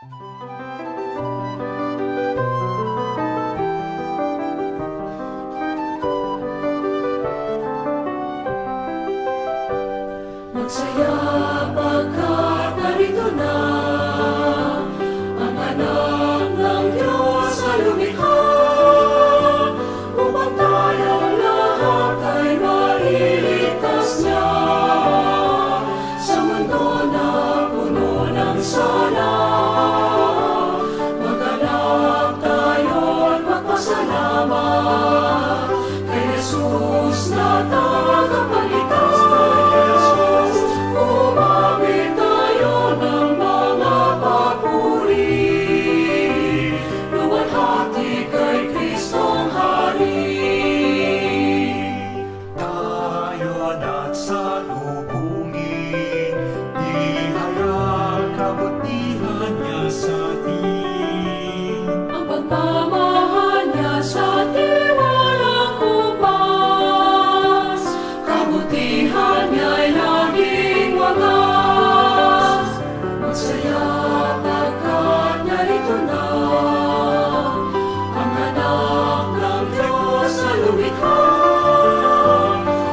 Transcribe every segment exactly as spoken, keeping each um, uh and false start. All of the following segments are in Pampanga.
Magsaya pagkat narito na ang Anak ng Diyos na lumikha, upang tayong lahat ay mailigtas niya sa mundo na puno ng sala. Maganap tayo't magpasalamat kay Jesus na tagapagligtas. Umawit tayo ng mga papuri, luwalhati kay Kristong Hari. Tayo na't salubungin, ihayag kabutihan niya sa atin. Ang pagmamahal niya sa atin walang kupas, kabutihan niya'y laging wagas. Magsaya pagkat narito na ang Anak ng Diyos na lumikha,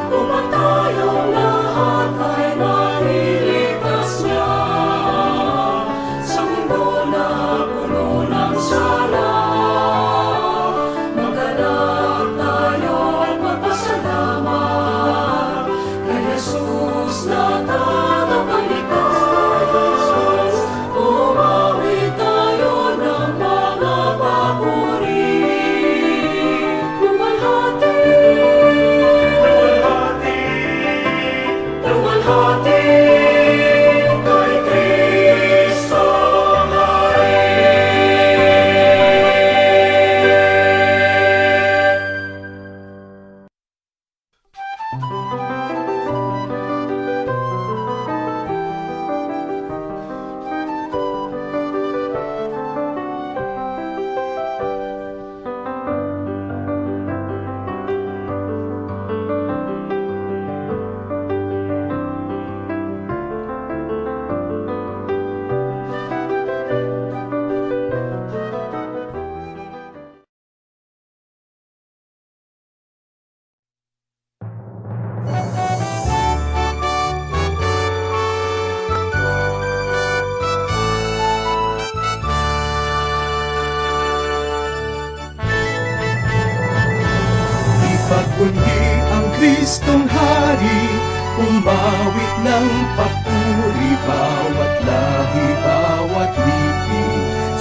upang tayong lahat ay mailigtas niya sa mundo na puno ng sala. Maganap tayo't magpasalamat kay Jesus na tagapagligtas. Umawit tayo ng mga papuri, luwalhati, luwalhati, luwalhati kay Kristo Hari. Ipagkungi ang Kristong Hari, umawit ng papuri bawat lahi, bawat wiki.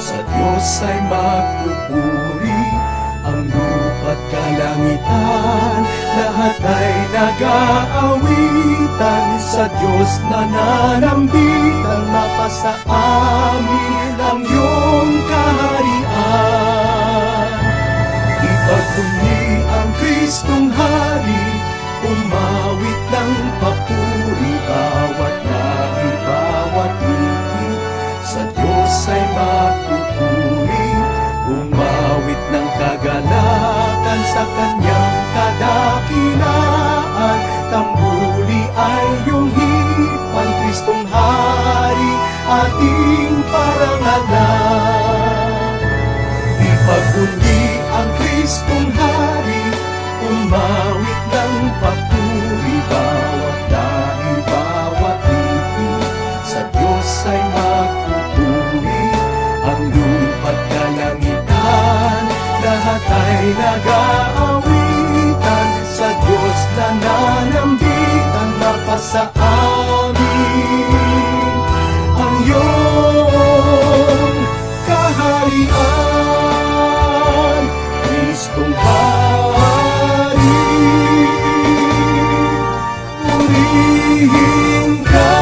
Sa Diyos ay magpupuri ang lupa't kalangitan, lahat ay nag-aawitan. Sa Diyos nananambitan, mapasa amin ang iyong kaharian. Ipagkungi ang Kristong Hari, umawit ng papuri bawat lahi, bawat wiki. Sa Diyos ay magpupuri, umawit ng kagalakan sa kanyang kadakilaan. Tambuli ay iyong hipan, Kristong Hari, ating parangalan. Ipagkungi ang Kristong Hari, umawit ng papuri bawat lahi, bawat wiki. Sa Diyos ay magpupuri ang lupa't kalangitan, lahat ay nag-aawitan. Sa Diyos nananambitan, mapasa amin ang iyong kaharian, Kristong Hari, purihin ka.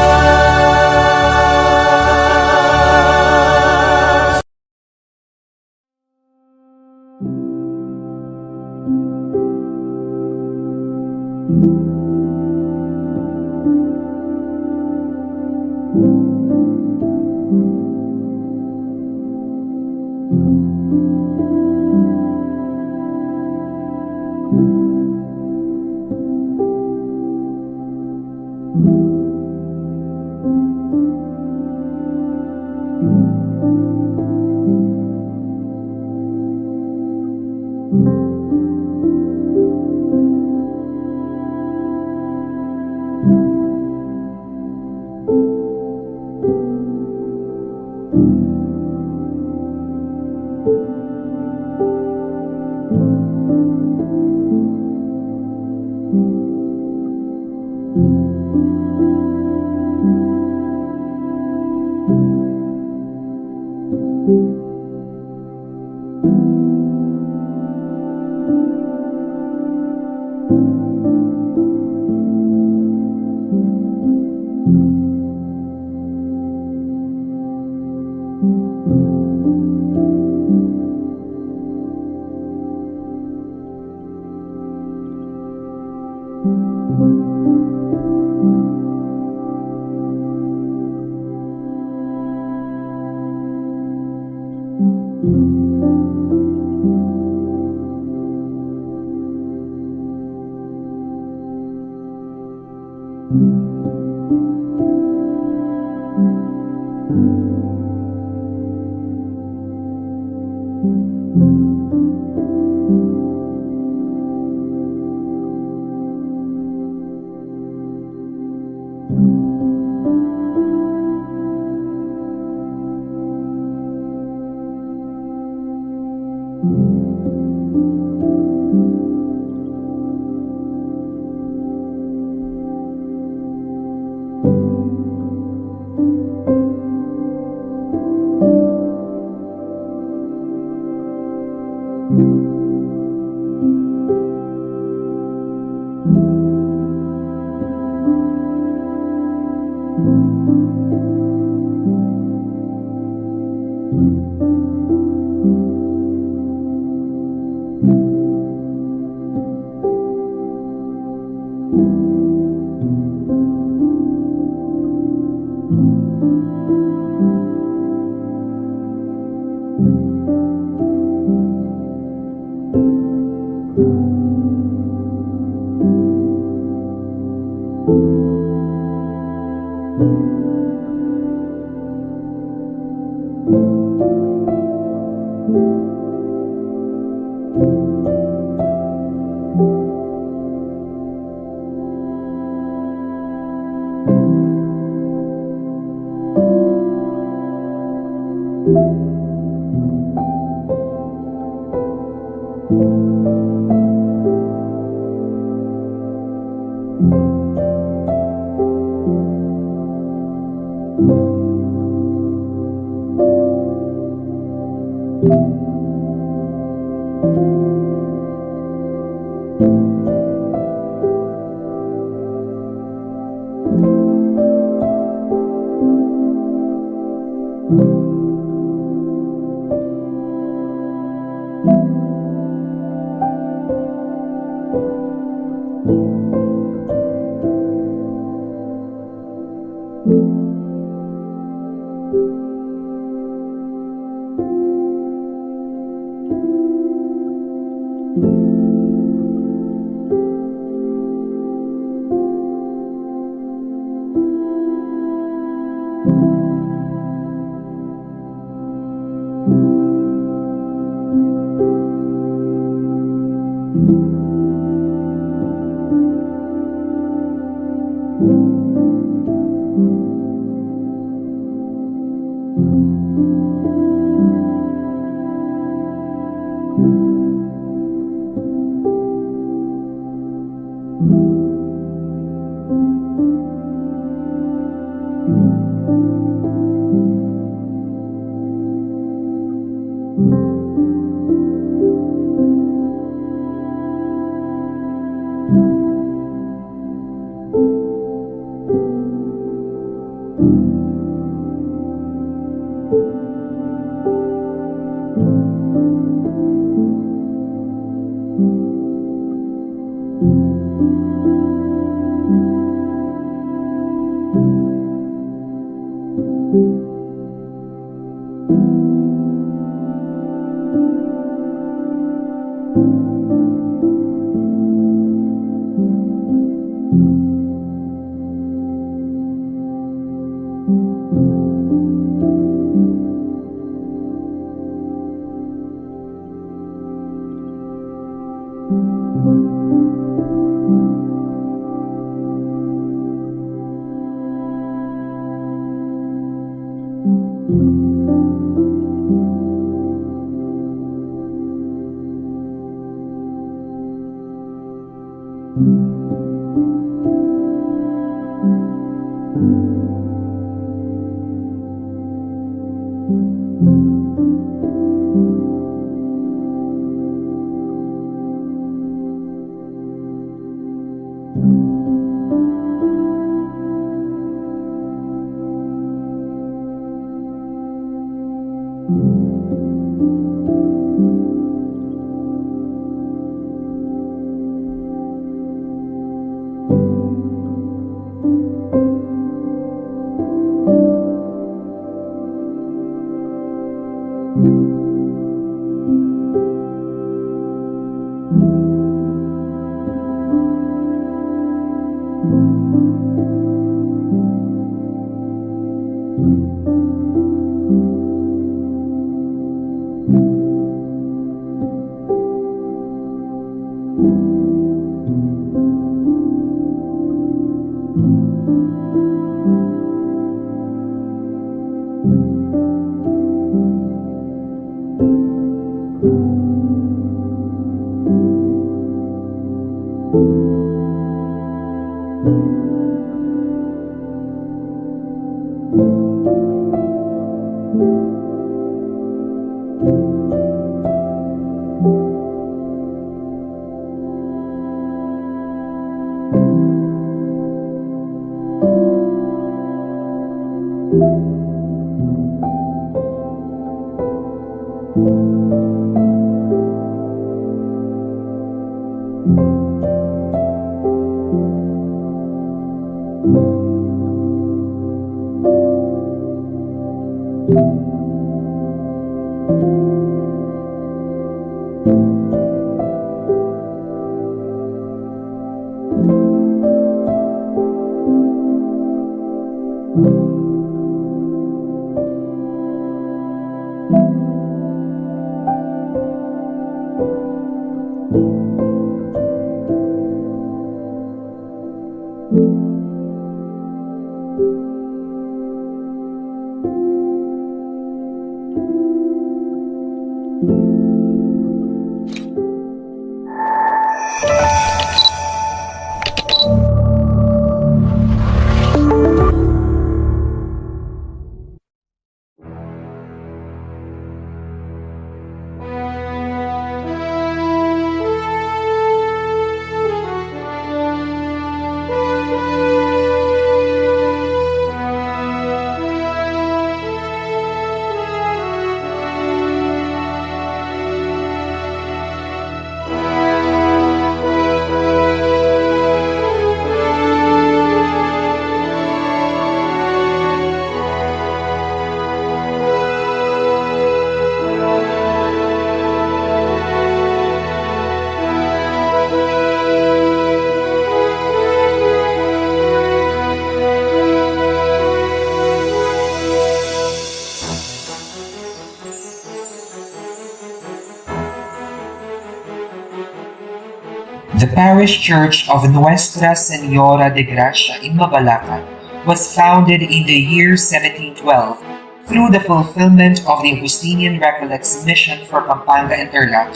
The parish church of Nuestra Señora de Gracia in Mabalacat was founded in the year seventeen twelve through the fulfillment of the Augustinian Recollets' mission for Pampanga and Tarlac,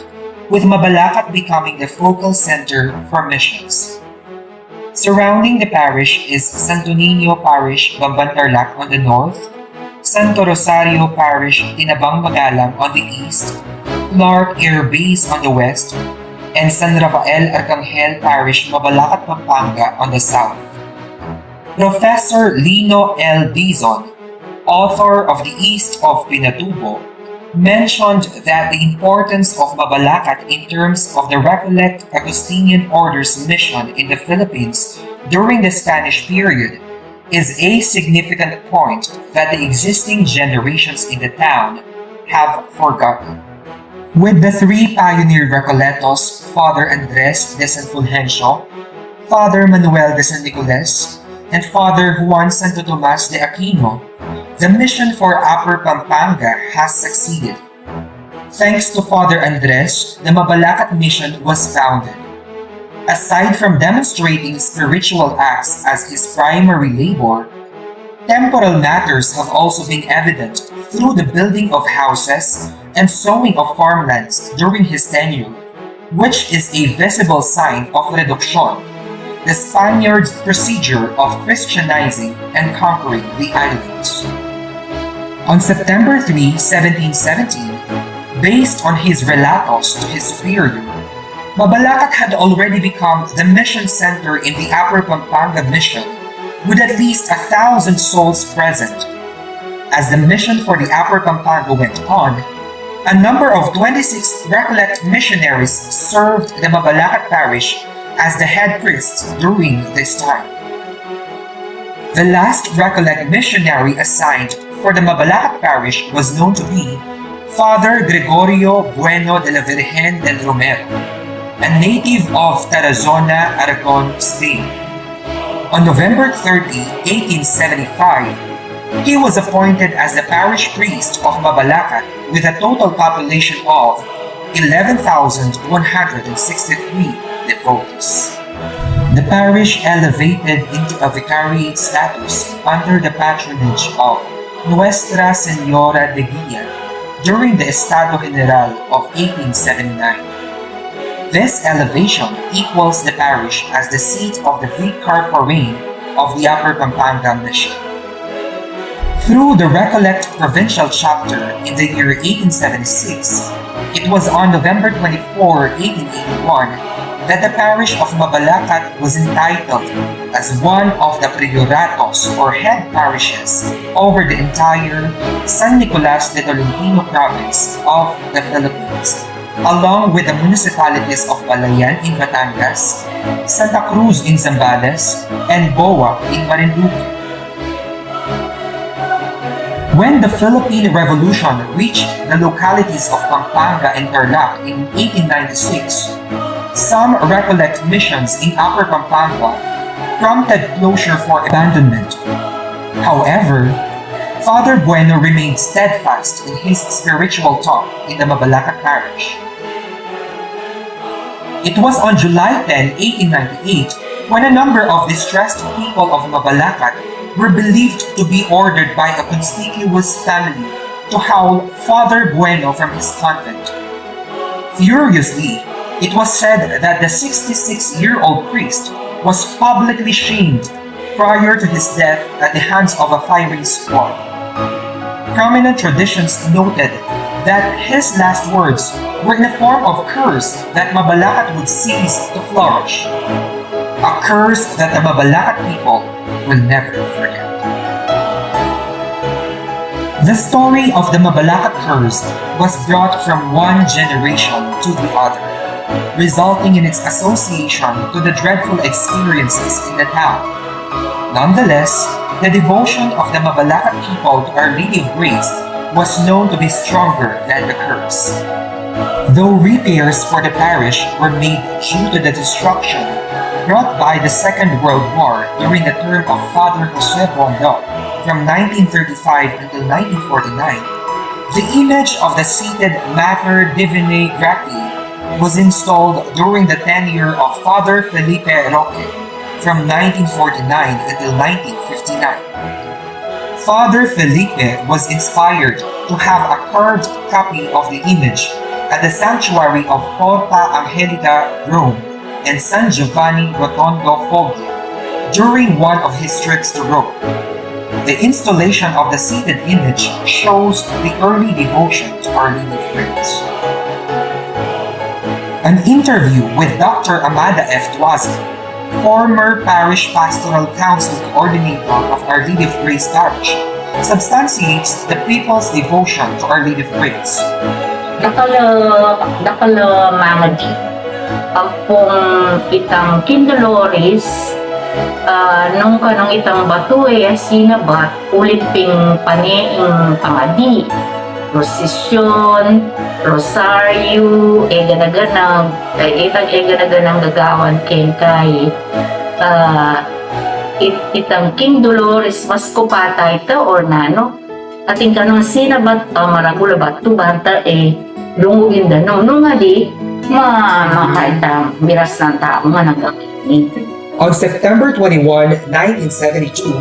with Mabalacat becoming the focal center for missions. Surrounding the parish is Santo Niño Parish, Bamban, Tarlac on the north, Santo Rosario Parish, Tinabang, Magalang on the east, Clark Air Base on the west, and San Rafael Arcangel Parish, Mabalacat, Pampanga on the south. Professor Lino L. Dizon, author of The East of Pinatubo, mentioned that the importance of Mabalacat in terms of the Recollect Augustinian Order's mission in the Philippines during the Spanish period is a significant point that the existing generations in the town have forgotten. With the three pioneer Recolletos, Father Andres de San Fulgencio, Father Manuel de San Nicolas, and Father Juan Santo Tomas de Aquino, the mission for Upper Pampanga has succeeded. Thanks to Father Andres, the Mabalacat Mission was founded. Aside from demonstrating spiritual acts as his primary labor, temporal matters have also been evident through the building of houses and sowing of farmlands during his tenure, which is a visible sign of reduction, the Spaniards' procedure of Christianizing and conquering the islands. On September three, seventeen seventeen, based on his relatos to his superior, Mabalacat had already become the mission center in the Upper Pampanga Mission, with at least a thousand souls present. As the mission for the Upper Pampanga went on, a number of twenty-six Recollect missionaries served the Mabalacat parish as the head priests during this time. The last Recollect missionary assigned for the Mabalacat parish was known to be Father Gregorio Bueno de la Virgen del Romero, a native of Tarazona, Aragon, Spain. On November thirty, eighteen seventy-five, he was appointed as the parish priest of Mabalacat with a total population of eleven thousand one hundred and sixty-three devotees. The parish elevated into a vicariate status under the patronage of Nuestra Señora de Guia during the Estado General of eighteen seventy-nine. This elevation equals the parish as the seat of the vicar forain of the Upper Pampanga Mission. Through the Recollect Provincial Chapter in the year eighteen seventy-six, it was on November twenty-four, eighteen eighty-one, that the parish of Mabalacat was entitled as one of the prioratos or head parishes over the entire San Nicolas de Tolentino province of the Philippines, along with the municipalities of Balayan in Batangas, Santa Cruz in Zambales, and Boa in Marinduque. When the Philippine Revolution reached the localities of Pampanga and Tarlac in eighteen ninety-six, some Recollect missions in Upper Pampanga prompted closure for abandonment. However, Father Bueno remained steadfast in his spiritual talk in the Mabalacat parish. It was on July tenth, eighteen ninety-eight, when a number of distressed people of Mabalacat were believed to be ordered by a conspicuous family to howl Father Bueno from his convent. Furiously, it was said that the sixty-six-year-old priest was publicly shamed prior to his death at the hands of a firing squad. Prominent traditions noted that his last words were in a form of curse that Mabalacat would cease to flourish. A curse that the Mabalacat people will never forget. The story of the Mabalacat curse was brought from one generation to the other, resulting in its association to the dreadful experiences in the town. Nonetheless, the devotion of the Mabalacat people to Our Lady of Grace was known to be stronger than the curse. Though repairs for the parish were made due to the destruction brought by the Second World War during the term of Father Jose Bondo from nineteen thirty-five until nineteen forty-nine, the image of the sainted Mater Divinae Gratiae was installed during the tenure of Father Felipe Roque from nineteen forty-nine until nineteen fifty-nine. Father Felipe was inspired to have a carved copy of the image at the sanctuary of Porta Angelica, Rome, and San Giovanni Rotondo, Foggia, during one of his trips to Rome. The installation of the seated image shows the early devotion to Our Lady of Grace. An interview with Doctor Amada F. Tuazon, former Parish Pastoral Council Coordinator of Our Lady of Grace Parish, substantiates the people's devotion to Our Lady of Grace. Dakal a, dakal a mangadi ampong itang King Dolores, ah, nung kanung itang batu e, sinabat, ulit ping pane ing pangadi, prosesyon, rosaryo, e gana-gana, e, itang e gana-ganang gagawan keng kai, ah, it-, itang King Dolores, mas kupata ita or nanu. Atin kanung sinabat, ah, maragul a batu banta e, lungugin da, no, nung ali, ma-, makaitang miras nang tau nga nagakini. On September twenty-one, nineteen seventy-two,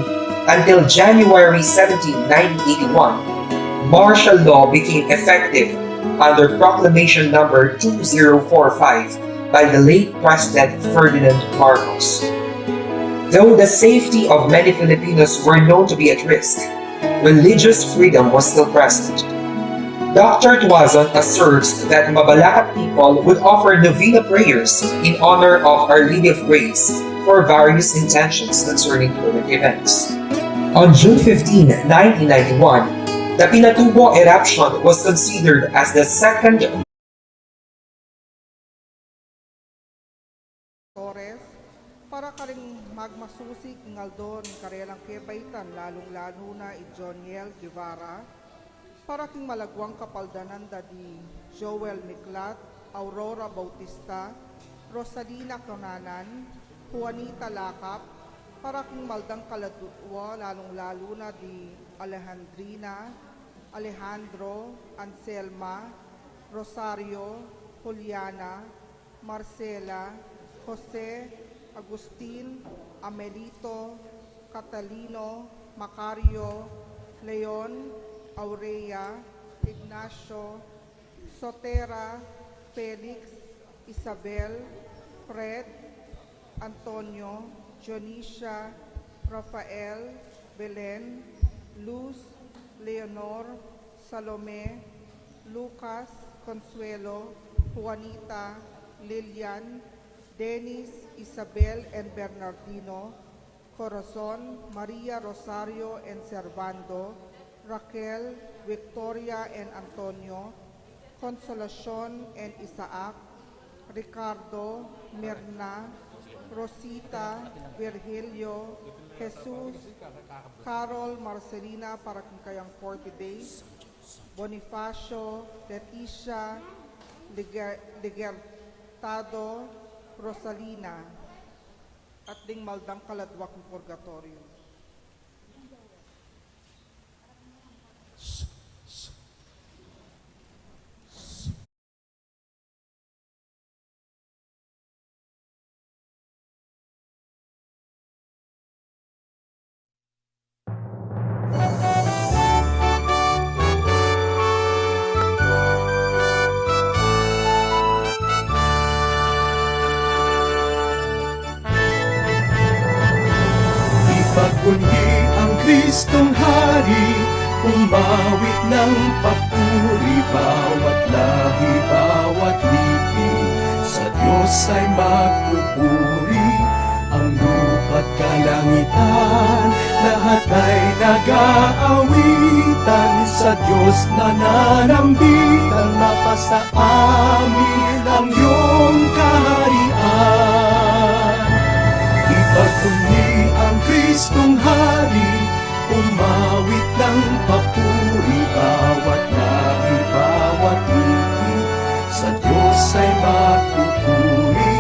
until January seventeen, nineteen eighty-one, martial law became effective under Proclamation Number two zero four five by the late President Ferdinand Marcos. Though the safety of many Filipinos were known to be at risk, religious freedom was still present. Doctor Tuazon asserts that Mabalacat people would offer novena prayers in honor of Our Lady of Grace for various intentions concerning current events. On June fifteen, nineteen ninety-one, the Pinatubo eruption was considered as the second Torres, para karing magmasusi king aldo ning karelang kebaitan, lalung-lalu na i Joniel Guevara, para king malagwang kapaldanan da di Joel Miklat, Aurora Bautista, Rosalina Conanan, Juanita Lakap, para king maldang kaladwa, lalung-lalu na di Alejandrina, Alejandro, Anselma, Rosario, Juliana, Marcela, Jose, Agustin, Amelito, Catalino, Macario, Leon, Aurea, Ignacio, Sotera, Felix, Isabel, Fred, Antonio, Dionisia, Rafael, Belen, Luz, Leonor, Salome, Lucas, Consuelo, Juanita, Lilian, Dennis, Isabel and Bernardino, Corazon, Maria Rosario and Servando, Raquel, Victoria and Antonio, Consolacion and Isaac, Ricardo, Mirna, Rosita, Virgilio, Jesus, Carol, Marcelina, para king kayang forty days, Bonifacio, Leticia, Liger-, Ligertado, Rosalina, at ding maldang kaladwa king purgatorio. Ipagpundi ang Kristong Hari, umawit ng papuri bawat lahi, bawat lipi. Sa Diyos ay magpupuri ang lupa't kalangitan, lahat ay nag-aawitan. Sa Diyos nananambitan, mapasa amin ang iyong kaharian. Ipagpundi ang Kristong Hari, umawit ng papuri bawat lahi, bawat lipi. Sa Diyos ay magpupuri,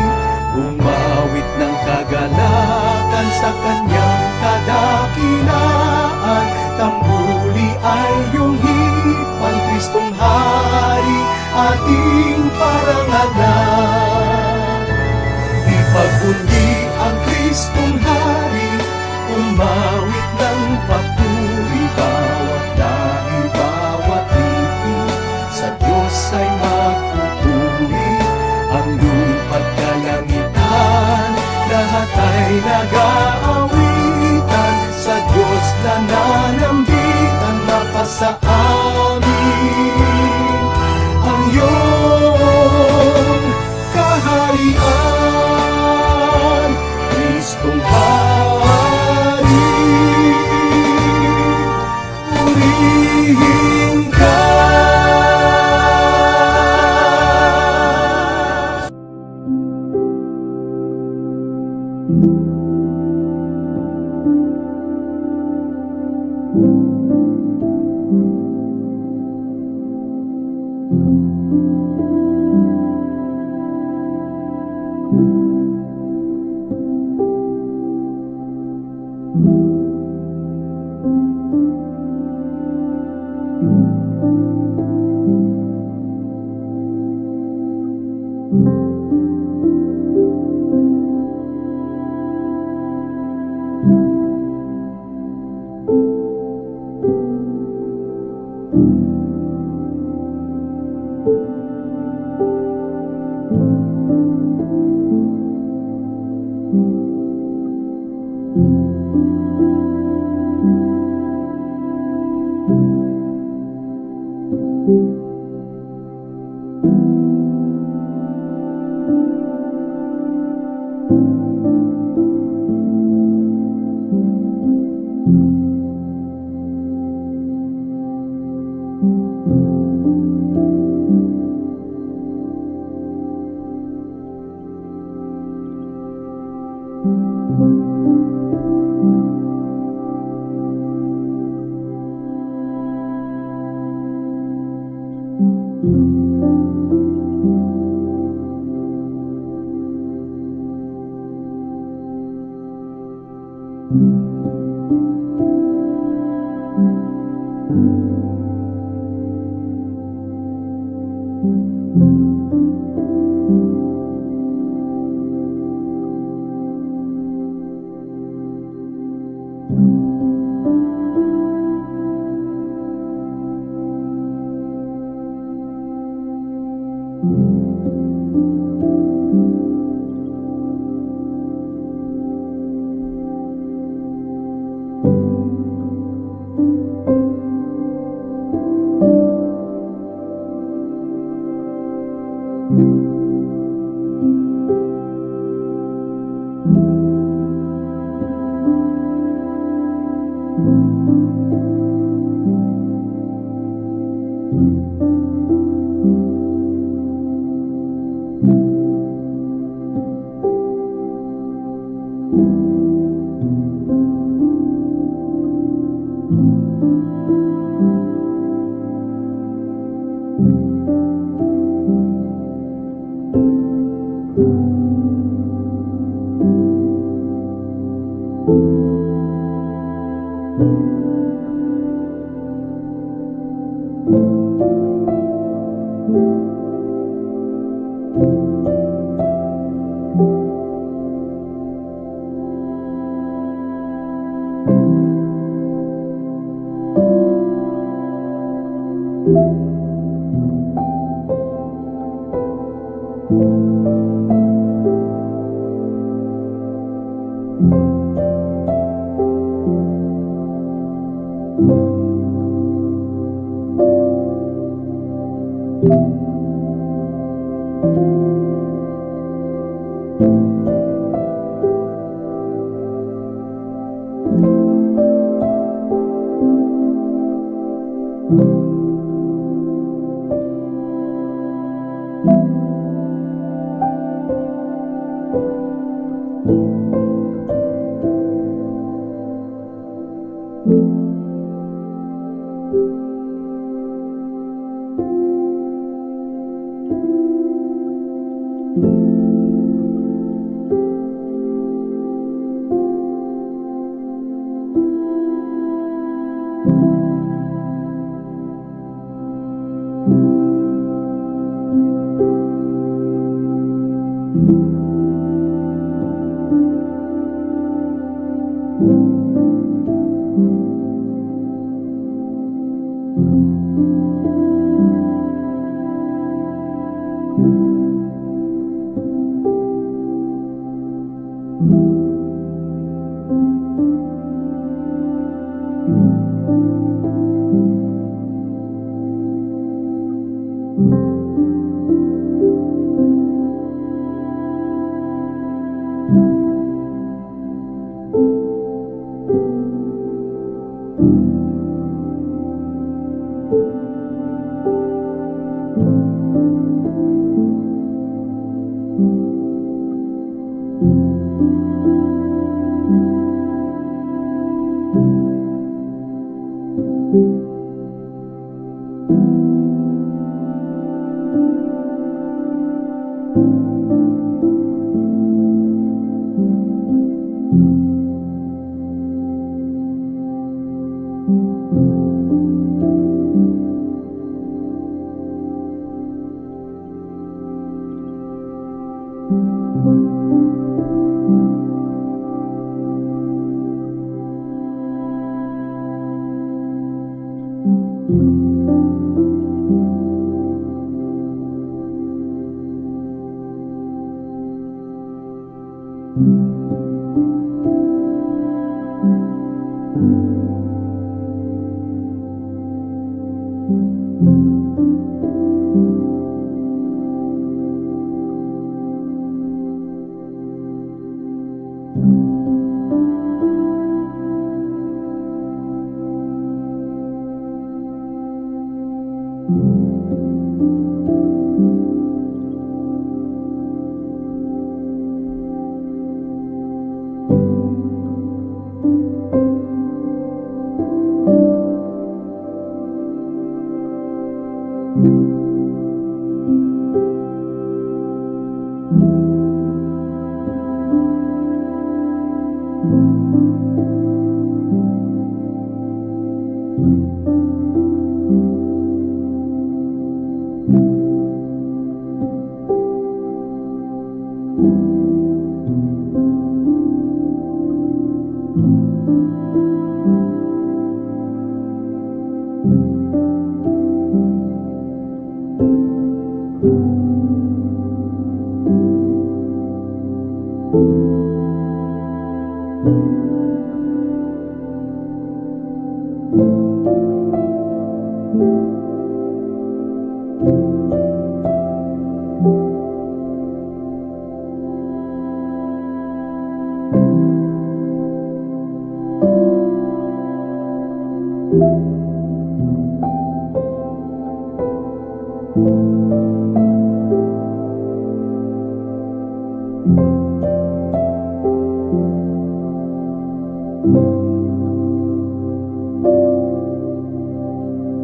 umawit ng kagalakan sa kanyang kadakilaan. Tambuli ay iyong hipan, Kristong Hari, ating parangalan. Ipagpundi ang Kristong Hari, umawit ng papuri bawat lahi, bawat lipi. Sa Diyos ay magpupuri ang lupa't kalangitan, lahat ay nag-aawitan. Sa Diyos nananambitan, mapasa amin ang iyong kaharian, Kristong Hari, purihin ka.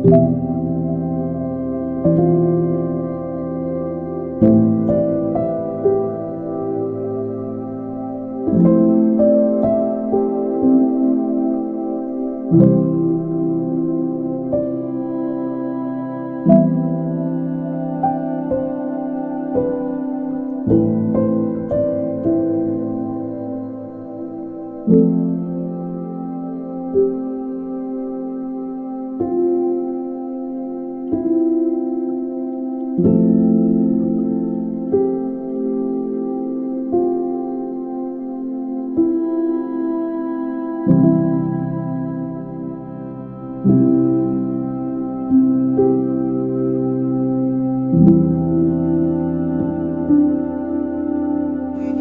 Ngeni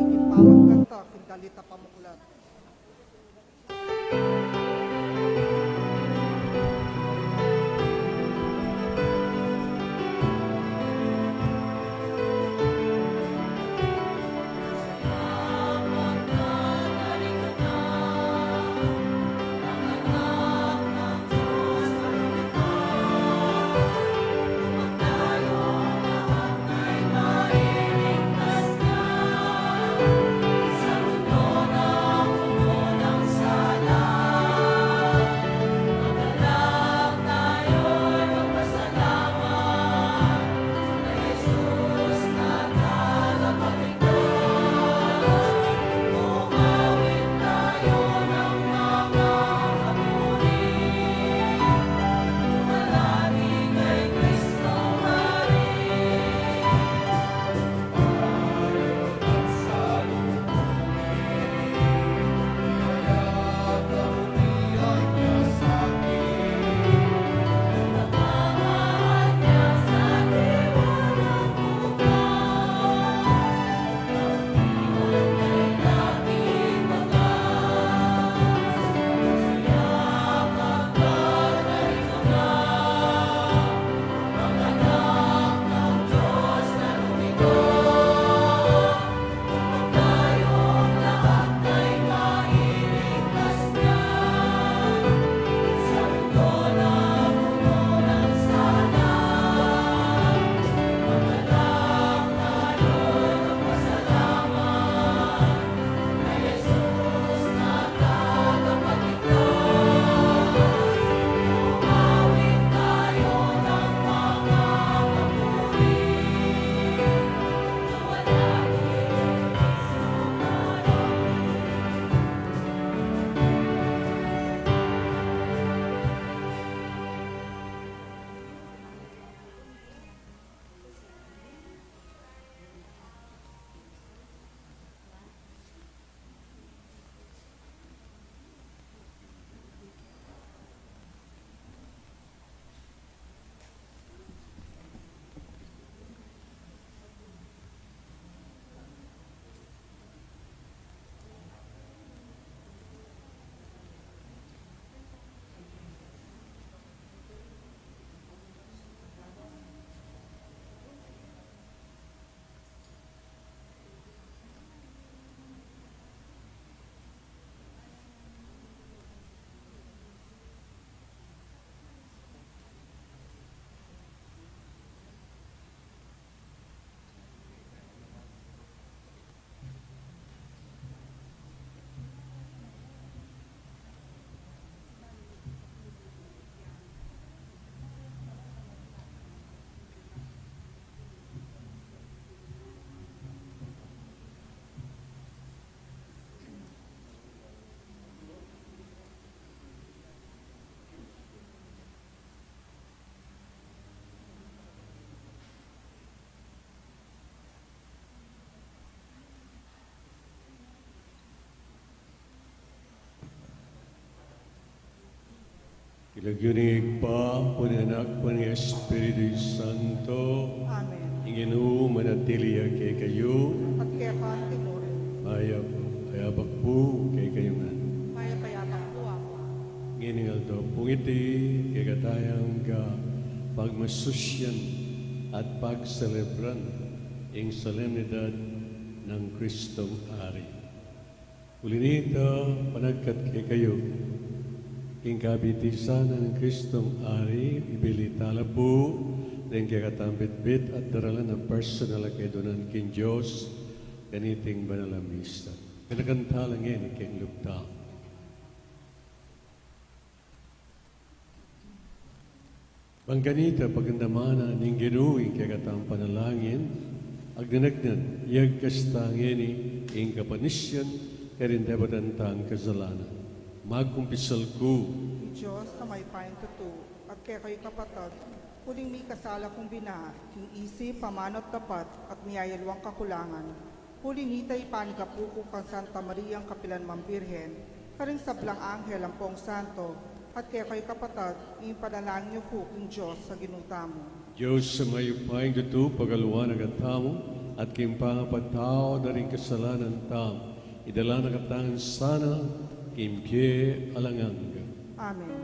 king pamagkantan king dalit a pamuklat. King lagyu ning Ibpa, ampo ning Anak, ampo ning Espiritu Santo. Amen. Ing Ginu manatili ya kekayu. At keka mu rin. Mayap a abak pu kekayu ngan. Mayap a abak pu, Apo. Ngening aldo pung iti, kekatamu ya pagmasusyan at pagselebran ing solemnidad nang Kristong Hari. Uli nita, panagkat kekayu, King kabitisan nang Kristong Ari, ibili tala pu deng kekatang bitbit at daralan a personal a kedunan king Dios, kaniting banal a misa. Ganakan tala ngeni king lugda. Bang kanita pagandamanan ning Ginu ing kekatang panalangin, agdanagnan, iyagkas ta ngeni ing kapanisian karing debatan tang kasalanan. Magkumpisal ku. Ing Dios a mayupayang tutu, at kekayu kapatad, uling mikasala kung bina, king isip, amanu at dapat, at miyayaliwang kakulangan. Uli nita ipanyawad ku kang Santa Mariang kapilan man Birhen, karing sablang anghel ampong santo, at kekayu kapatad, ipanalangin yu ku king Dios a Ginu tamu. Dios a mayupayang tutu, pakaluan na katamu, at king pangapatawad da ring kasalanan tamu, idala na katamu sana king bie alang angga. Amen.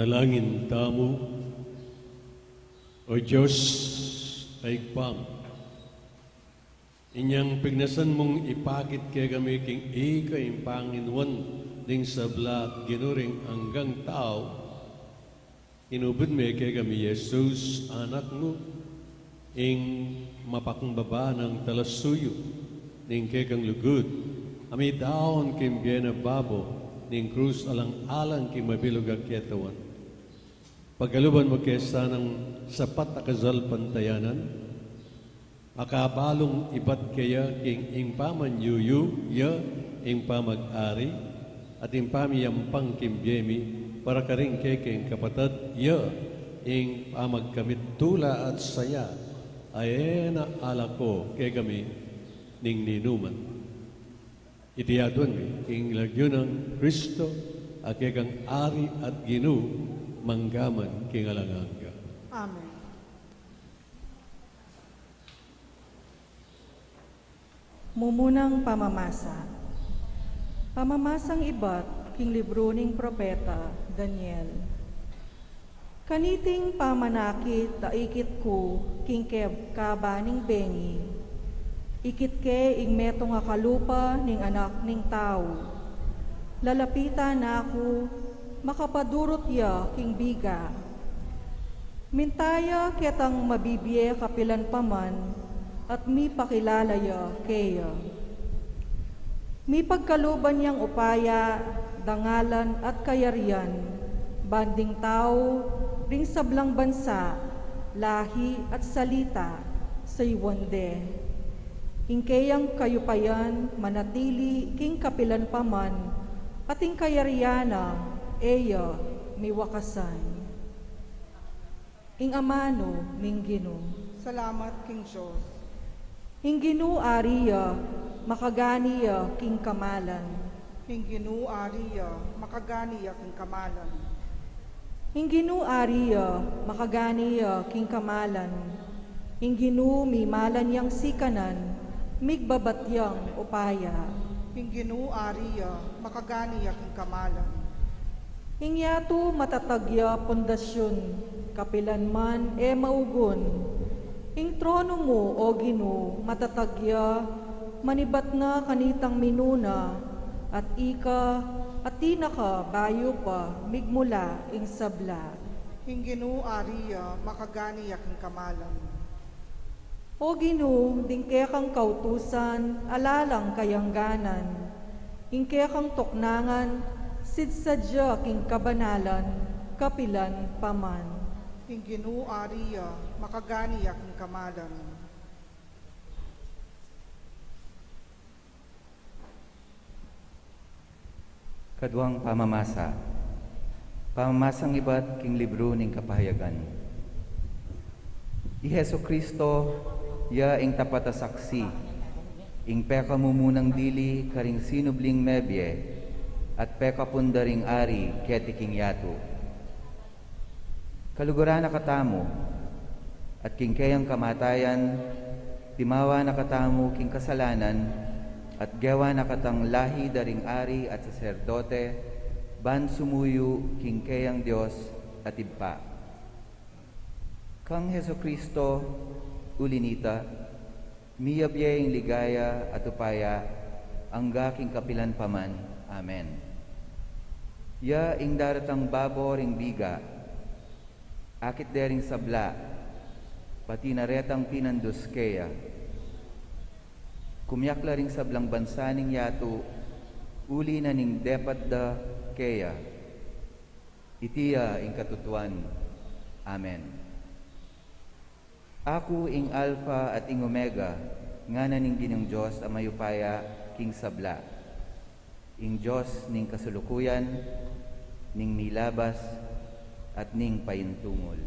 Manalangin tamu. O Dios, a Ibpa mi, inyang pignasan mung ipakit kekami king ika ing panginuan ding sabla at Ginu ring anggang tau, inubud me kekami i Jesus, Anak mu, ing mapakung baba nang talasuyu ning kekang lugud, a midaun king bie na babo ning krus alang-alang king mabilug a ketawan. Pagaluban mu ke sanang sapat a kasalpantayanan, a kabalung ibat keya king ing pamanyuyu ya ing pamag-ari, at ing pamiyampang king bie mi para karing kekeng kapatad ya ing pamagkamit tula at saya, a e na alako kekami ning ninuman. Iti aduan mi king lagyu nang Kristo, a kekang Ari at Ginu, mangga man king alang angga. Amen. Mumunang pamamasa. Pamamasang ibat king libru ning propeta Daniel. Kaniting pamanakit a ikit ku king ke-, kaba ning bengi, ikit ke ing metung a kalupa ning anak ning tau. Lalapitan na ku, makapadurut ya king biga. Minta ya ketang mabibie kapilan pa man, at mipakilala ya keya. Mipagkaluban yang upaya, dangalan at kayarian, ban ding tau ring sablang bansa, lahi at salita, sayuan de. Ing keyang kayupayan manatili king kapilan pa man, at ing kayarian na e ya miwakasan. Ing amanu ning Ginu. Salamat king Dios. Ing Ginu ari ya, makagani ya king kamalan. Ing Ginu ari ya, makagani ya king kamalan. Ing Ginu ari ya, makagani ya king kamalan. Ing Ginu mimalan yang sikanan, migbabat yang upaya. Ing Ginu ari ya, makagani ya king kamalan. Ing yatu matatag ya pundasyun, kapilan man e maugun. Ing tronu mu, o Ginu, matatag ya, manibat na kanitang minuna, at ika, atin na ka bayu pa migmula ing sabla. Ing Ginu ari ya, makagani ya king kamalan. O Ginu, ding kekang kautusan ala lang kayangganan, ing kekang tuknangan sidsadya king kabanalan, kapilan pa man. Ing Ginu ari ya, makagani ya king kamalan. Kaduang pamamasa. Pamamasang ibat king libru ning Kapahayagan. I Jesucristo ya ing tapat a saksi, ing pekamumunang dili karing sinubling mebie, at pekapunda ring ari keti king yatu. Kaluguran na katamu, at king keyang kamatayan, timawa na katamu king kasalanan, at gewa na katang lahi da ring ari at saserdote, ban sumuyu king keyang Dios at Ibpa. Kang Jesucristo, uli nita, miyabie ing ligaya at upaya, angga king kapilan pa man. Amen. Ya ing daratang babo ring biga, akit de ring sabla, pati na retang pinandus keya. Kumiakla ring sablang bansa ning yatu, uli na ning depat da keya. Iti ya ing katutuan. Amen. Aku ing Alpha at ing Omega, ngana ning Ginung Dios a mayupaya king sabla, ing Dios ning kasulukuyan, ning milabas, at ning paintungul.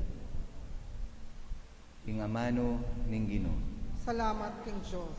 Ing amanu ning Ginu. Salamat king Dios.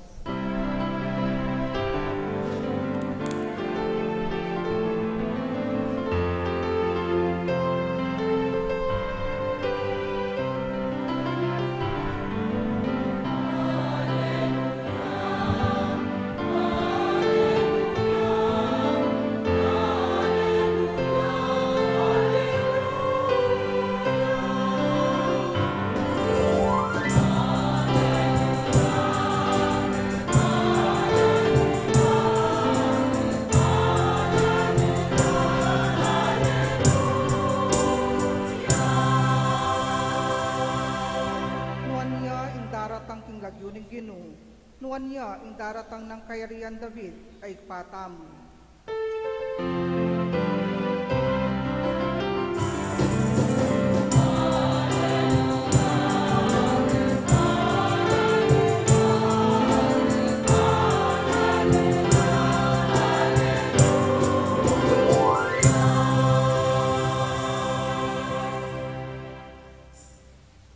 Kanya ing daratang nang kayarian David a Ibpa tamu.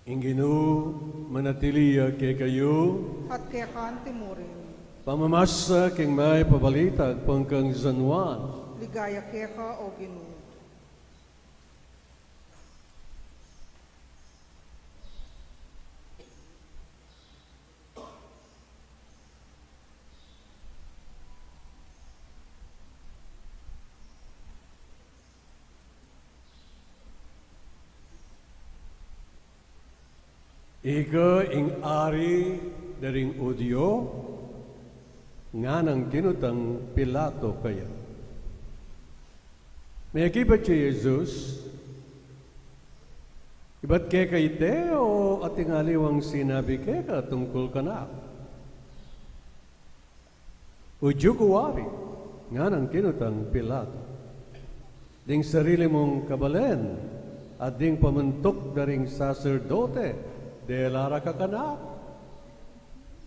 Ing Ginu manatili ya kekayu. At keka naman murin. Pamamasa king Mayap a Balita agpang kang San Juan. Ligaya keka, O Ginu. Ika ing ari da ring Judio? Nganang kinutang Pilato kaya. Mekibat ya i Jesus, Ibat keka iti o atin aliwang sinabi keka tungkul kanaku? Judio ku wari? Nganang kinutang Pilato. Ding sarili mung kabalen at ding pamuntuk da ring saserdote, dela ra ka kanaku?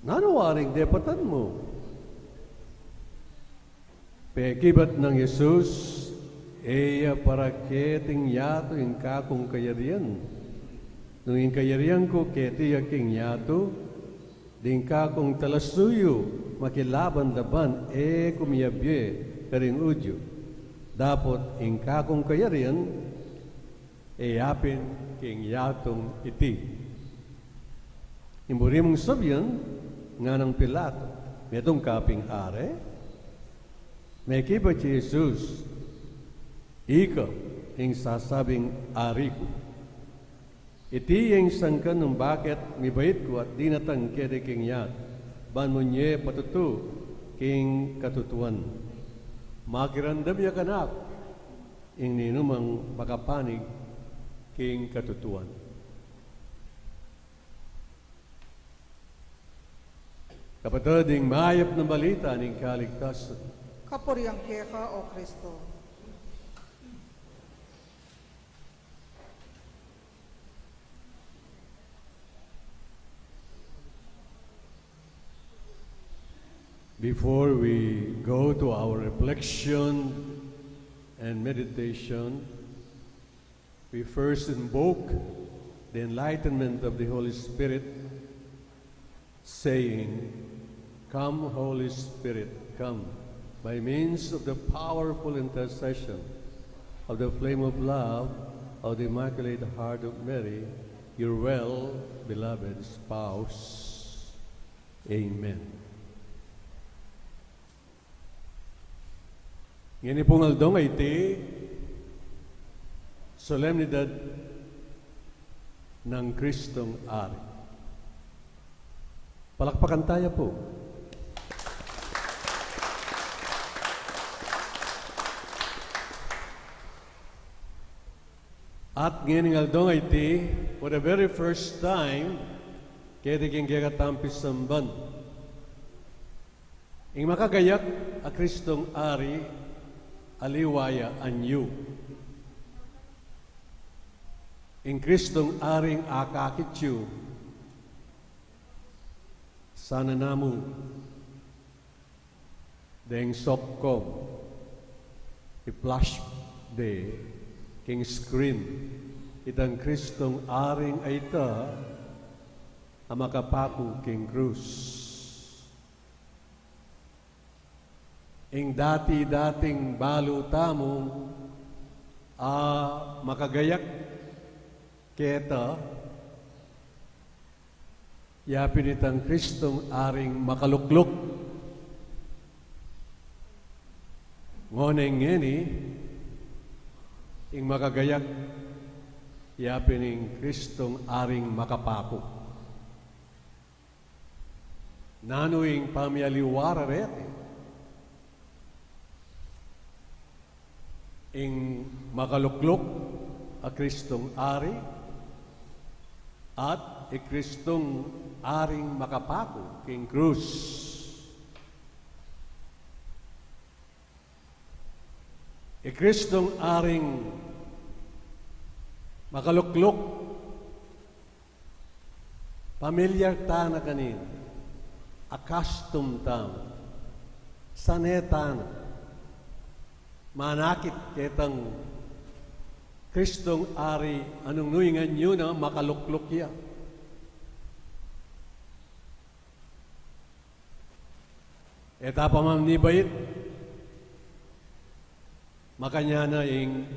Nanu waring depatan mu? Pekibat nang Jesus, E ya para keting yatu ing kakung kayarian. Nung ing kayarian ku keti ya king yatu, ding kakung talasuyu makilaban la ban e ku miyabie karing Judio. Dapot ing kakung kayarian e yapin king yatung iti. Ing buri mung sabian, nganang Pilato, metung ka ping ari? Mekibat ya i Jesus, Ika ing sasabing ari ku. Iti ya ing sangkan nung baket mibait ku at dinatang keti king yatu, ban munye patutu king katutuan. Makiramdam ya kanaku ing ninumang makapanig king katutuan. Kapatad, ing mayap nang balita ning kaligtasan. Kapurian keka, O Kristo. Before we go to our reflection and meditation, we first invoke the enlightenment of the Holy Spirit, saying, "Come, Holy Spirit, come." By means of the powerful intercession of the flame of love of the Immaculate Heart of Mary, your well beloved spouse. Amen. Ngeni pung aldong a iti, Solemnidad nang Kristong Ari. Palakpakan taya pu. At ngening aldong a iti, for the very first time, keti king kekatamung pisamban, ing makagayak a Kristong Ari, aliwa ya anyu. Ing Kristong Aring akakit yu, sana namu deng sokkom, i-flash de king screen itang Kristong Aring a ita a makapaku king krus. Ing dati-dating balu tamu a makagayak keta, yapin itang Kristong Aring makalukluk. Nune ngeni, ing makagayak, yapin ing Kristong Aring makapaku. Nanu ing pamialiwa ra reti? Ing makalukluk a Kristong Ari at i Kristong Aring makapaku king krus. I Kristong Aring makalukluk, pamilyar tana kanin, accustomed tamu, sane tana manakit ketang Kristong Ari a nung nu ing anyu na makalukluk ya. E ta pa man mibait, makanyan na ing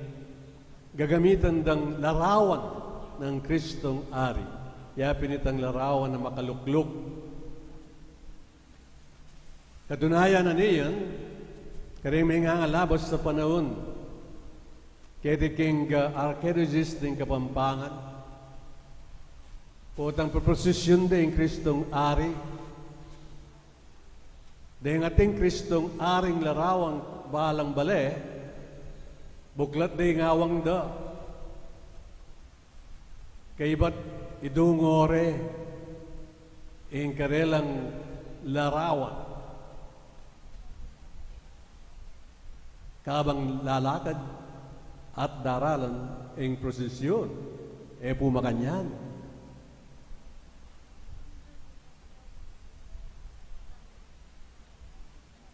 gagamitan dang larawan nang Kristong Ari. Ya pin itang larawan a makalukluk. Katunayan na niyan, karing mengangalabas a panaun, keti king, ah, archaeologist ning Kapampangan, potang peprosesyun da ing Kristong Ari. Deng ating Kristong Aring larawang balang bale, buklat da ing awang da. Kaybat idungore ing karelang larawan kabang lalakad at daralan ing prosesyun. E pu makanyan.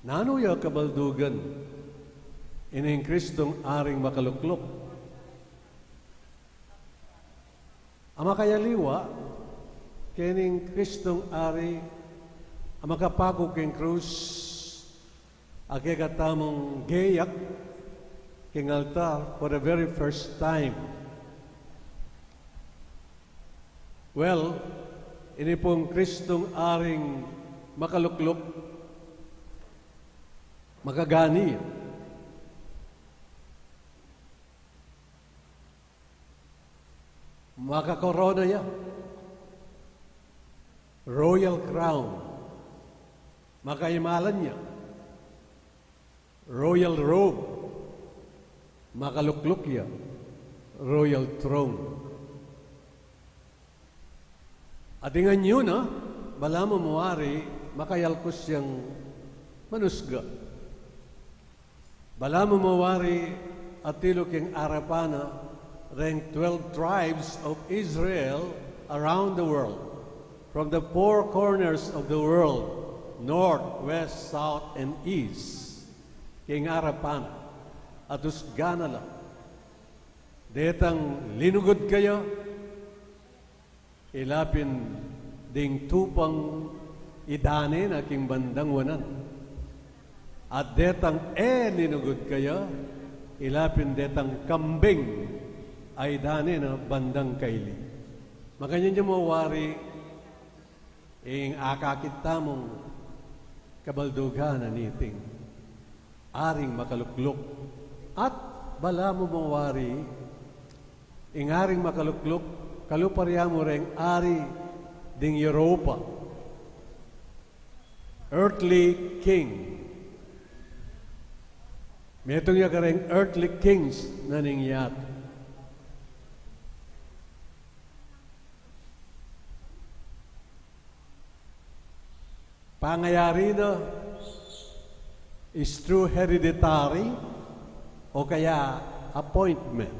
Nanu ya kabaldugan ining Kristong Aring makalukluk? A makayaliwa kening Kristong Ari a makapaku king krus, a kekatamung geyak king altar for the very first time. Well, ini pung Kristong Aring makalukluk, makagani ya. Makakorona ya, royal crown. Makaimalan ya, royal robe. Makalukluk ya, royal throne. At ing anyu na, balamu mu wari makayalkus yang manusga. Balamu mu wari atilu king arapan na reng twelve tribes of Israel around the world, from the four corners of the world, north, west, south, and east. King arapan na, at usgan na la, detang linugud kaya, ila pin ding tupang idane na king bandang wanan. At detang e linugud kaya, ila pin detang kambing a idane na bandang kaili. Makanyan ya mu wari ing akakit tamung kabaldugan na niting Aring makalukluk. At balamu mu wari, ing Aring makalukluk, kalupa rya mu reng ari ding Europa. Earthly king. Metung ya kareng earthly kings na ning yatu. Pangayari da is through hereditary o kaya appointment.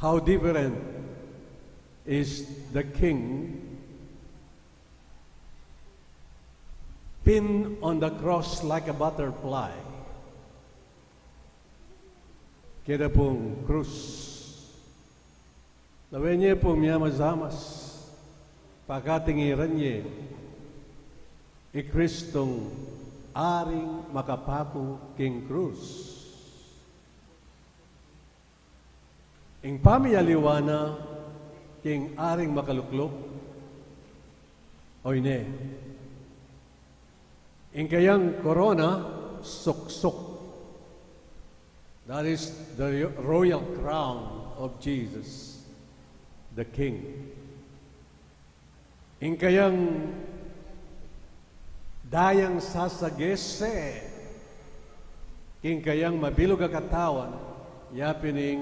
How different is the king pinned on the cross like a butterfly keta pung krus. Lawen ye pung miyamazamas, pakatingiran ye i Kristong Aring makapaku king krus. Ing pamiyaliwa na king Aring makalukluk, o ine, ing kayang korona, suksuk. That is the royal crown of Jesus, the King. Ing kayang dayang sasagese king kayang mabilug a katawan, ya pin ing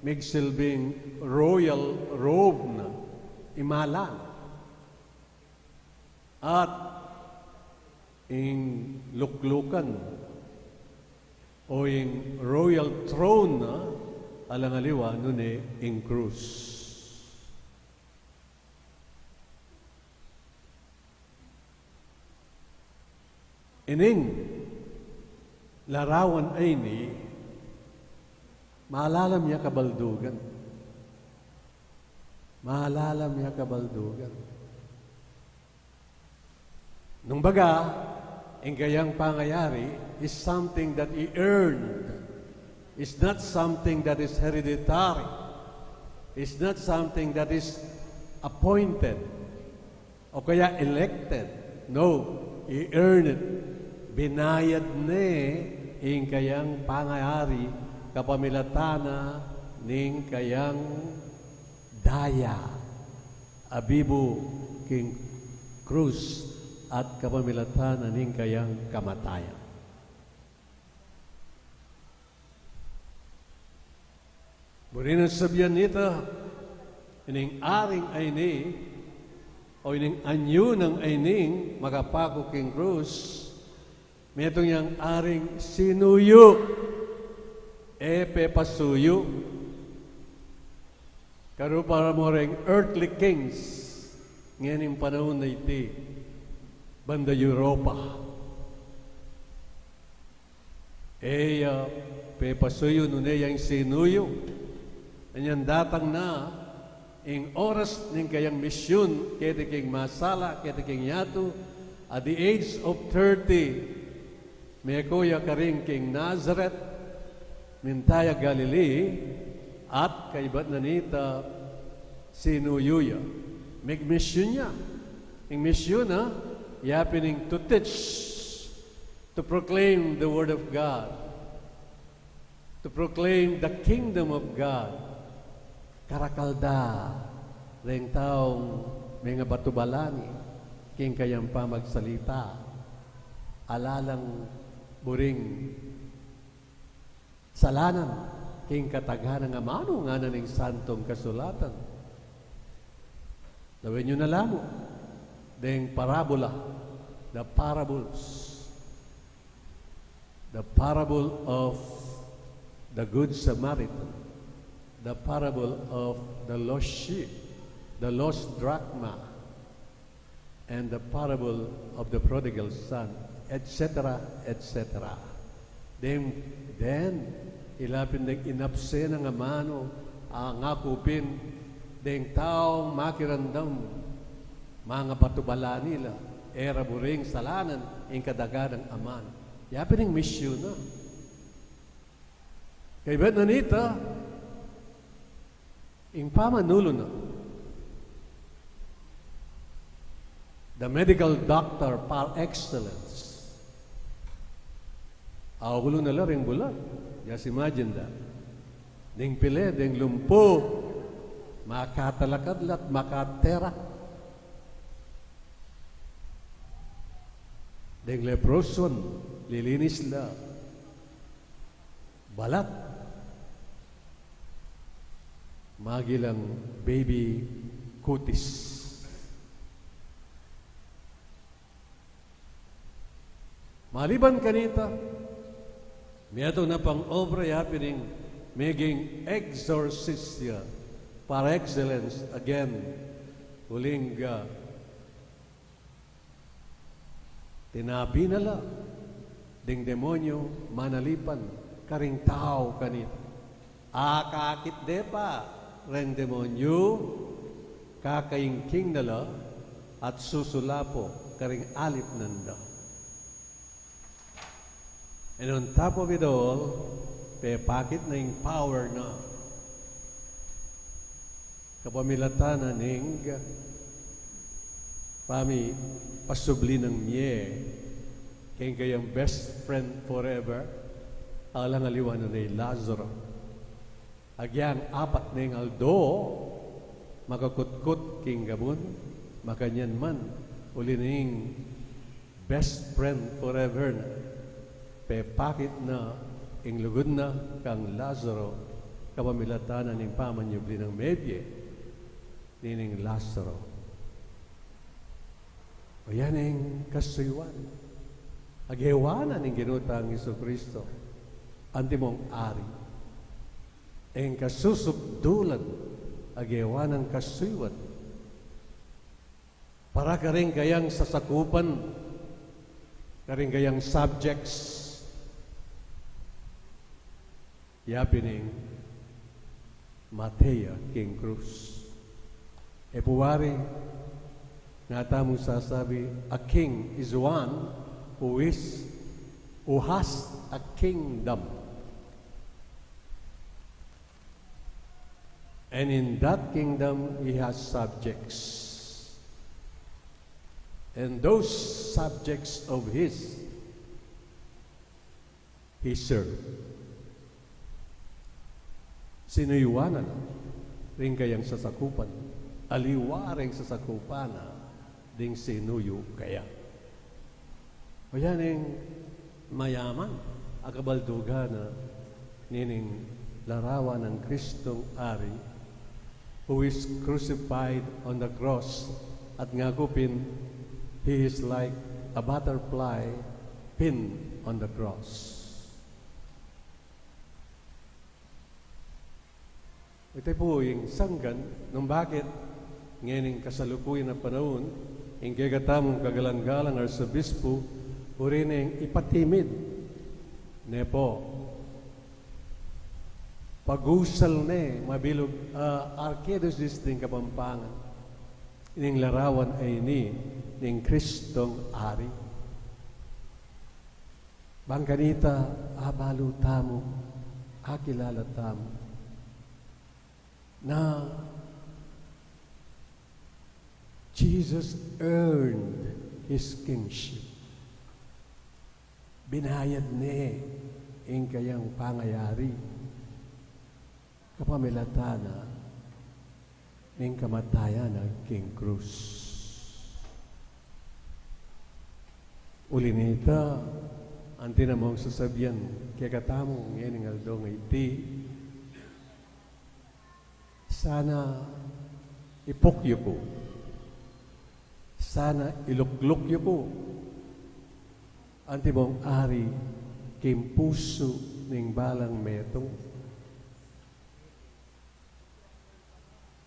migsilbing royal robe na. imalan. At ing luklukan o ing royal throne na, alang aliwa nune ing krus. Ining larawan a ini, malalam ya kabaldugan. Malalam ya kabaldugan. Nung baga, ing kayang pangayari is something that he earned. It's not something that is hereditary. It's not something that is appointed o kaya elected. No, he earned it. Binayad ne ing kayang pangayari kapamilatan na ning kayang daya a bibu king krus at kapamilatan na ning kayang kamatayan. Buri nang sabian nita, ining aring a ini, o ining anyu nang a ining makapaku king krus, metung yang aring sinuyu, e pepasuyu. Karu para mo reng earthly kings ngening panaun a iti, banda Europa. E ya pepasuyu nune yang sinuyu. Inyang datang na ing oras ning kayang misyun keti king masala, keti king yatu, at the age of thirty, meko ya karin king Nazareth, minta ya Galilee, at kaybat na nita sinuyu ya. Migmisyun ya. Ing misyun na, ya pin ing to teach, to proclaim the word of God, to proclaim the kingdom of God. Karakal da reng taung mengabatubala ne king kayang pamagsalita. Ala lang buring salanan king kataganang amanu, ngana ning Santung Kasulatan. Lawen yu na la mu deng parabola, the parables, the parable of the Good Samaritan, the parable of the lost sheep, the lost drachma, and the parable of the prodigal son, et cetera, et cetera. Then, then, ila pin deng inapsenang amanu, a ngaku pin deng taung makiramdam, mangabatubala ne la, e ra buring salanan ing kataganang amanu. Ya pin ing misyun na. Kaybat na nita, ing pamanulu na, the medical doctor par excellence. Aulu na la ring bulag. Just imagine that. Deng pile, deng lumpu, makatalakad la at makaterak. Deng leproson, lilinis la. Balat. Magilang baby kutis. Maliban kanita, metung na pang obra ya pin ing meging exorcist ya par excellence again. Uling, ah, tinapi na la ding demonyo manalipan karing tau kanita. Akakit de pa reng demonyo, kakaingking na la at susulapo karing alip nanda. And on top of it all, pepakit na ing power na kapamilatan na ning pamipasubli nang mie keng kayang best friend forever, alang aliwa na i Lazaro. Agyang apat neng aldo, makakutkut king gabun, makanyan man, uli ning best friend forever na, pepakit na ing lugud na kang Lazaro, kapamilatan na ning pamanyubli nang mebie. nining Lazaro. O yan ing kasuyuan a gewa na ning Ginu tang Jesucristo, antimong Ari. Ing kasusubdulan a gewa nang kasuyuan para karing kayang sasakupan, karing kayang subjects, ya pin ing mate ya king krus. E pu wari, nga tamung sasabi, a king is one who is, who has a kingdom. And in that kingdom, he has subjects. And those subjects of his, he served. Sinuyuan na ring kayang sasakupan, aliwa ring sasakupan na ding sinuyu kaya. O yan ing mayaman a kabaldugan na nining larawan nang Kristong Ari, who is crucified on the cross, at ngaku pin, he is like a butterfly pinned on the cross. Ita pu ing sanggan nung bakit ngening kasalukuyan a panaun, ing kekatamung kagalang-galang Arsobispu, buri neng ipatimid ne pu, pagusal ne mabilug a arkidiosese ning Kapampangan ing larawan a ini ning Kristong Ari. Bang kanita, abalu tamu, akilala tamu na Jesus earned his kingship. Binayad ne ing kayang pangayari kapamilatan na ning kamatayan na king krus. Uli na nita, anti na mung sasabian kekatamu ngening aldo a iti, sana ipuk yu ku, sana ilukluk yu ku, antimong Ari, king pusu ning balang metung,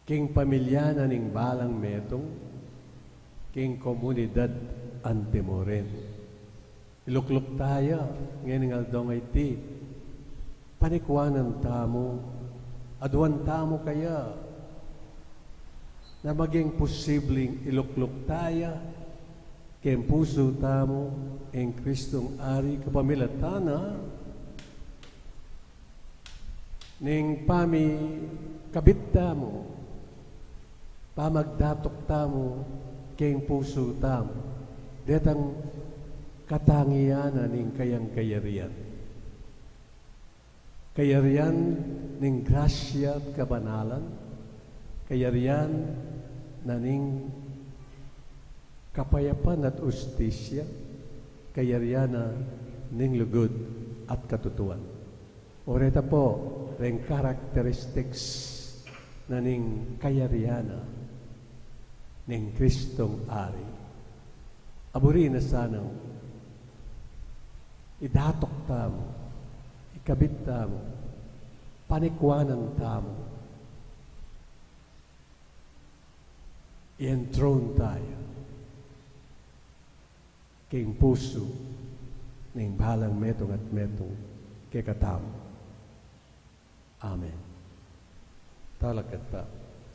king pamilya na ning balang metung, king komunidad anti mu rin. Ilukluk taya ngening aldo a iti, panikuanan tamu, aduan tamu kaya na maging posibling ilukluk taya king pusu tamu ing Kristong Ari kapamilatan na ning pamikabit tamu, pamagdatuk tamu king pusu tamu detang katangian na ning kayang kayarian. Kayarian ning grasya at kabanalan, kayarian na ning kapayapan at ustisya, kayarian na ning lugud at katutuan. O reta pu, reng characteristics na ning kayarian na ning Kristong Ari. Aburi na sanang idatuk tamu, ikabit tamu, panikuanan tamu, i-enthrone taya king pusu ning balang metung at metung kekatamu. Amen. Talakad ta.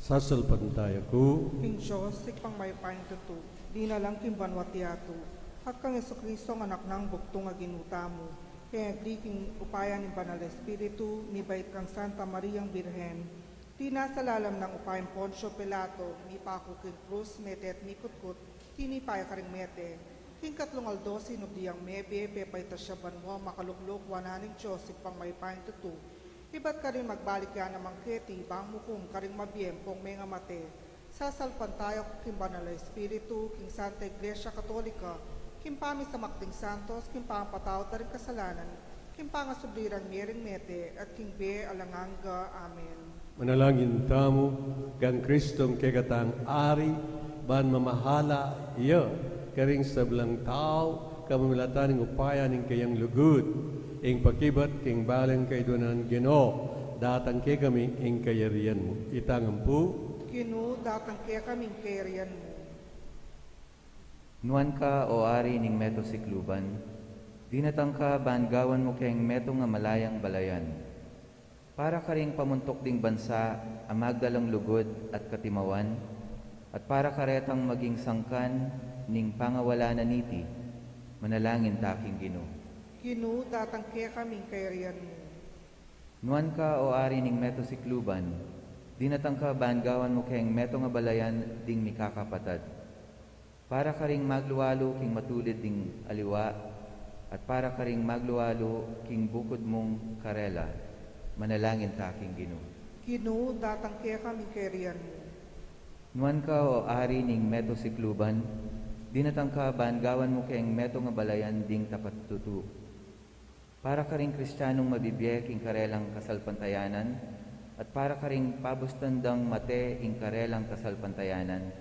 Sasalpantaya ku king Dios, Ibpang mayupayang tutu, dinalang king banua at yatu, at kang Jesucristo, anak nang bugtung a Ginu tamu, pengagli king upaya ning Banal a Espiritu, mibait kang Santa Mariang Birhen, tinasa lalam nang upaya nang Poncio Pilato, mipaku king krus, mete at mikutkut, tinipa ya karing mete. King katlung aldo, sinubli yang mebie, pepaitas ya banua, makalukluk wanan ning Dios, Ibpang mayupayang tutu. Ibat karin magbalik ya naman keti, bang mukum karing mabie ampong mengamate. Sasalpantaya ku king Banal a Espiritu, king Santa Iglesia Katolika, king pamisamak ding santos, king pangapatawad da ring kasalanan, king pangasubli rang mie ring mete, at king bie alang angga. Amen. Manalangin tamu, kang Kristong kekatang Ari, ban mamahala ya karing sablang tau, kapamilatan ning upaya ning kayang lugud, ing pakibat king balang kaiduanan. Ginu, datang kekami ing kayarian mu. Itang ampu. Ginu, datang kekami ing kayarian mu. Nuan ka, o Ari ning meto sikluban, dinatang ka ban gawan mu keng metung a malayang balayan. Para karing pamuntuk ding bansa a magdalang lugud at katimawan, at para karetang maging sangkan ning pangawala na niti, manalangin ta king Ginu. Ginu, datang kekami ing kayarian mu. Nuan ka, o Ari ning meto sikluban, dinatang ka ban gawan mu keng metung a balayan ding mikakapatad. Para karing maglualu king matulid ding aliwa, at para karing maglualu king bukud mung karela, manalangin ta king Ginu. Ginu, datang kekami ing kayarian mu. Nuan ka, o Ari ning meto sikluban, dinatang ka ban gawan mu keng metung a balayan ding tapat tutu. Para karing Kristianung mabibie king karelang kasalpantayanan, at para karing pabustan dang mate ing karelang kasalpantayanan,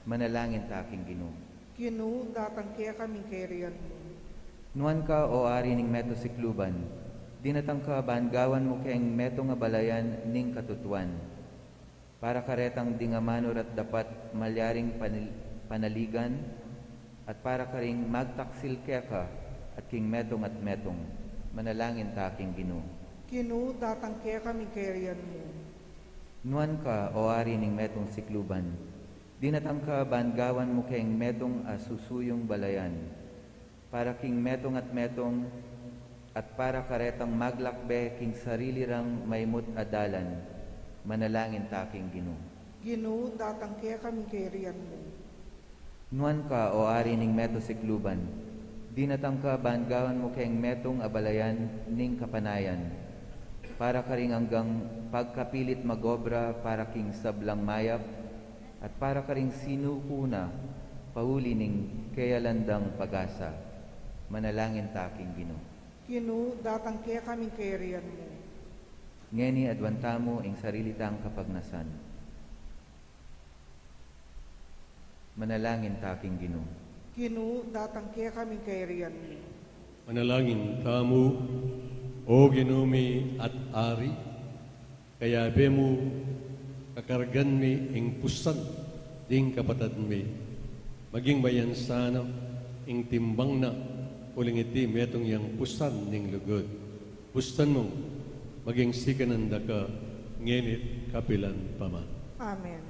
manalangin ta king Ginu. Ginu, datang kekami ing kayarian mu. Nuan ka, o Ari ning meto sikluban, dinatang ka ban gawan mu keng metung a balayan ning katutuan. Para karetang ding amanu rat dapat malyaring panil-, panaligan, at para karing magtaksil keka at king metung at metung, manalangin ta king Ginu. Ginu, datang kekami ing kayarian mu. Nuan ka, o Ari ning metung sikluban, dinatang ka ban gawan mu keng metung a susuyung balayan. Para king metung at metung, at para karetang maglakbe king sarili rang maimut a dalan, manalangin ta king Ginu. Ginu, datang kekami ing kayarian mu. Nuan ka, o Ari ning meto sikluban, dinatang ka ban gawan mu keng metung a balayan ning kapanayan. Para karing anggang pagkapilit magobra para king sablang mayap, at para karing sinuku na pauli ning keyalan dang pag-asa, manalangin ta king Ginu. Ginu, datang kekami ing kayarian mu. Ngeni aduan tamu ing sarili tang kapagnasan. Manalangin ta king Ginu. Ginu, datang kekami ing kayarian mu. Manalangin tamu. O Ginu mi at Ari, kayabe mu, kakargan mi ing pusan ding kapatad mi. Maging mayan sana ing timbang na, uling iti metung yang pusan ning lugud. Pusan mung maging sikanan da ka, ngeni't kapilan pa man. Amen.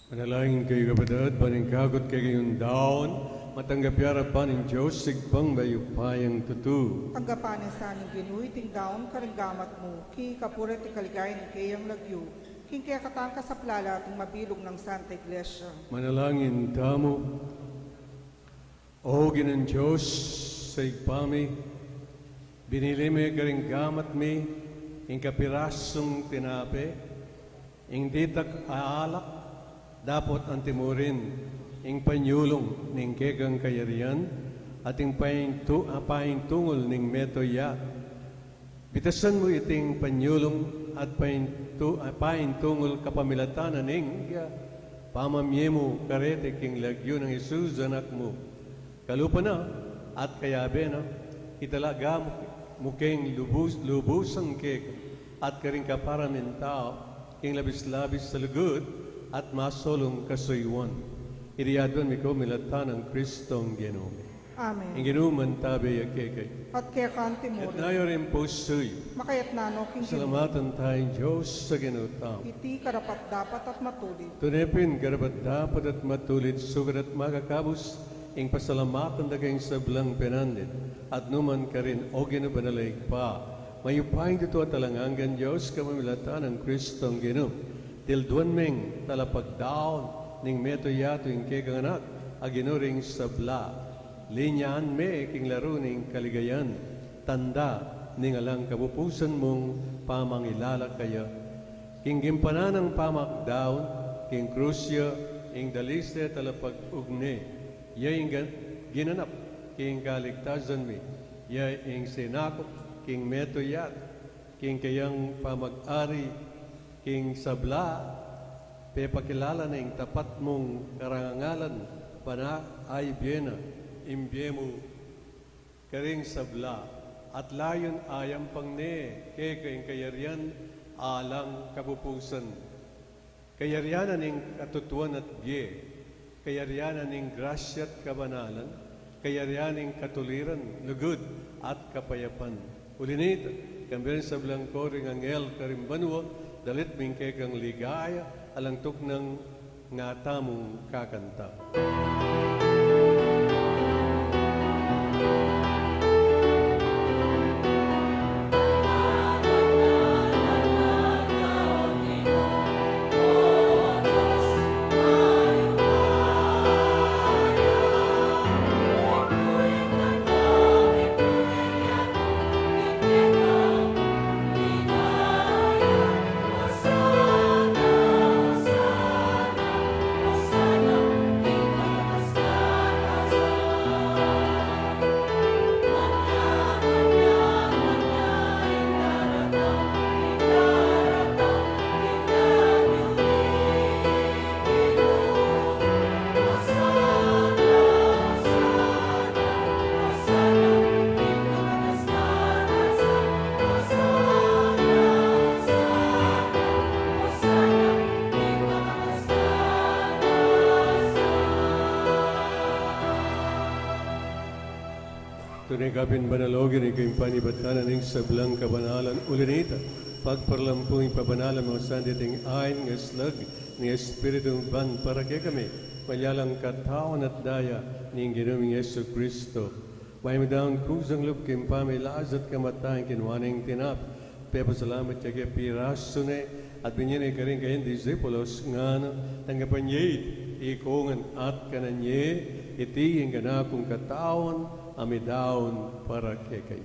Manalangin kayu, kapatad, ban ing kakut kekayung daun, matanggap ya arapan ning Dios Ibpang mayupayang tutu. Tanggapan na sa ning Ginu iting daun karing gamat mu, king kapurian at kaligayan ning keyang lagyu, king kekatang kasaplalan at ning mabilug nang Santa Iglesia. Manalangin tamu. O Ginung Dios, sa Ibpa mi, binili me karing gamat mi ing kapirasung tinape, ing ditak a alak, dapot antimurin ing panyulung ning kekang kayarian at ing paintu-, a paintungul ning meto ya. Bitasan mu iting panyulung at paintu-, a paintungul kapamilatan na ning pamamie mu kareti king lagyu nang Jesus a Anak mu. Kalupa na at kayabe na, italaga mu keng lubus-, lubusan keka at karing kapara ming tau ing labis-labis a lugud at masolung kasuyuan. Iti aduan mi kamilatan nang Kristong Ginu mi. Amen. Ing Ginu mantabe ya kekayu. At keka mu rin. Itas yu ring pusu yu. Makaitas no king Ginu. Pasalamatan taya ing Dios a Ginu tamu. Iti karapat-dapat at matulid. Tune pin karapat-dapat at matulid, sukat at makakabus ing pasalamatan da ka king sablang penandit at nukarin man, O Ginu, banal a Ibpa, mayupayang tutu at alang anggang Dios, kapamilatan nang Kristong Ginu. Dilduan meng talapagdaun ning meto yatu ing kekang Anak a Ginu ring sabla. Linyaan me king laru ning kaligayan, tanda ning alang kapupusan mung pamangilala kaya. King gimpanan nang pamakdaun king krus ya, ing dalise talapag-ugne ya ing gan-, ginanap king kaligtasan mi, ya ing sinakup king meto yatu king kayang pamag-ari king sabla, pepakilala na ing tapat mung karangalan, ban a ibie na ing bie mu karing sabla, at layun ayampang ne keka ing kayarian alang kapupusan. Kayarian na ning katutuan at bie, kayarian na ning grasya at kabanalan, kayarian na ning katuliran, lugud, at kapayapan. Uli nita, kambe ring sablang kori ning anghel karing banua, dalit mi ing kekang ligaya, alang tuknang nga tamung kakanta. Tune ka pin banal, O Ginu, ika ing panibatan na ning sablang kabanalan. Uli nita, pagparalan mu ing pabanalan mung sandit ing ain, ing aslag ning Espiritu mu ban para kekami maging katawan at daya ning Ginu ming Jesu Kristo. Bayu mu dang kusang lub king pamilasa at kamatayan, kinua ne ing tinape, pepasalamat ya ke, pirasu ne, at binie ne karing kayang disipulus, ngana, tanggapan ye iti, ikongan at kanan ye, iti ing kanakung katawan a midaun para kekayu.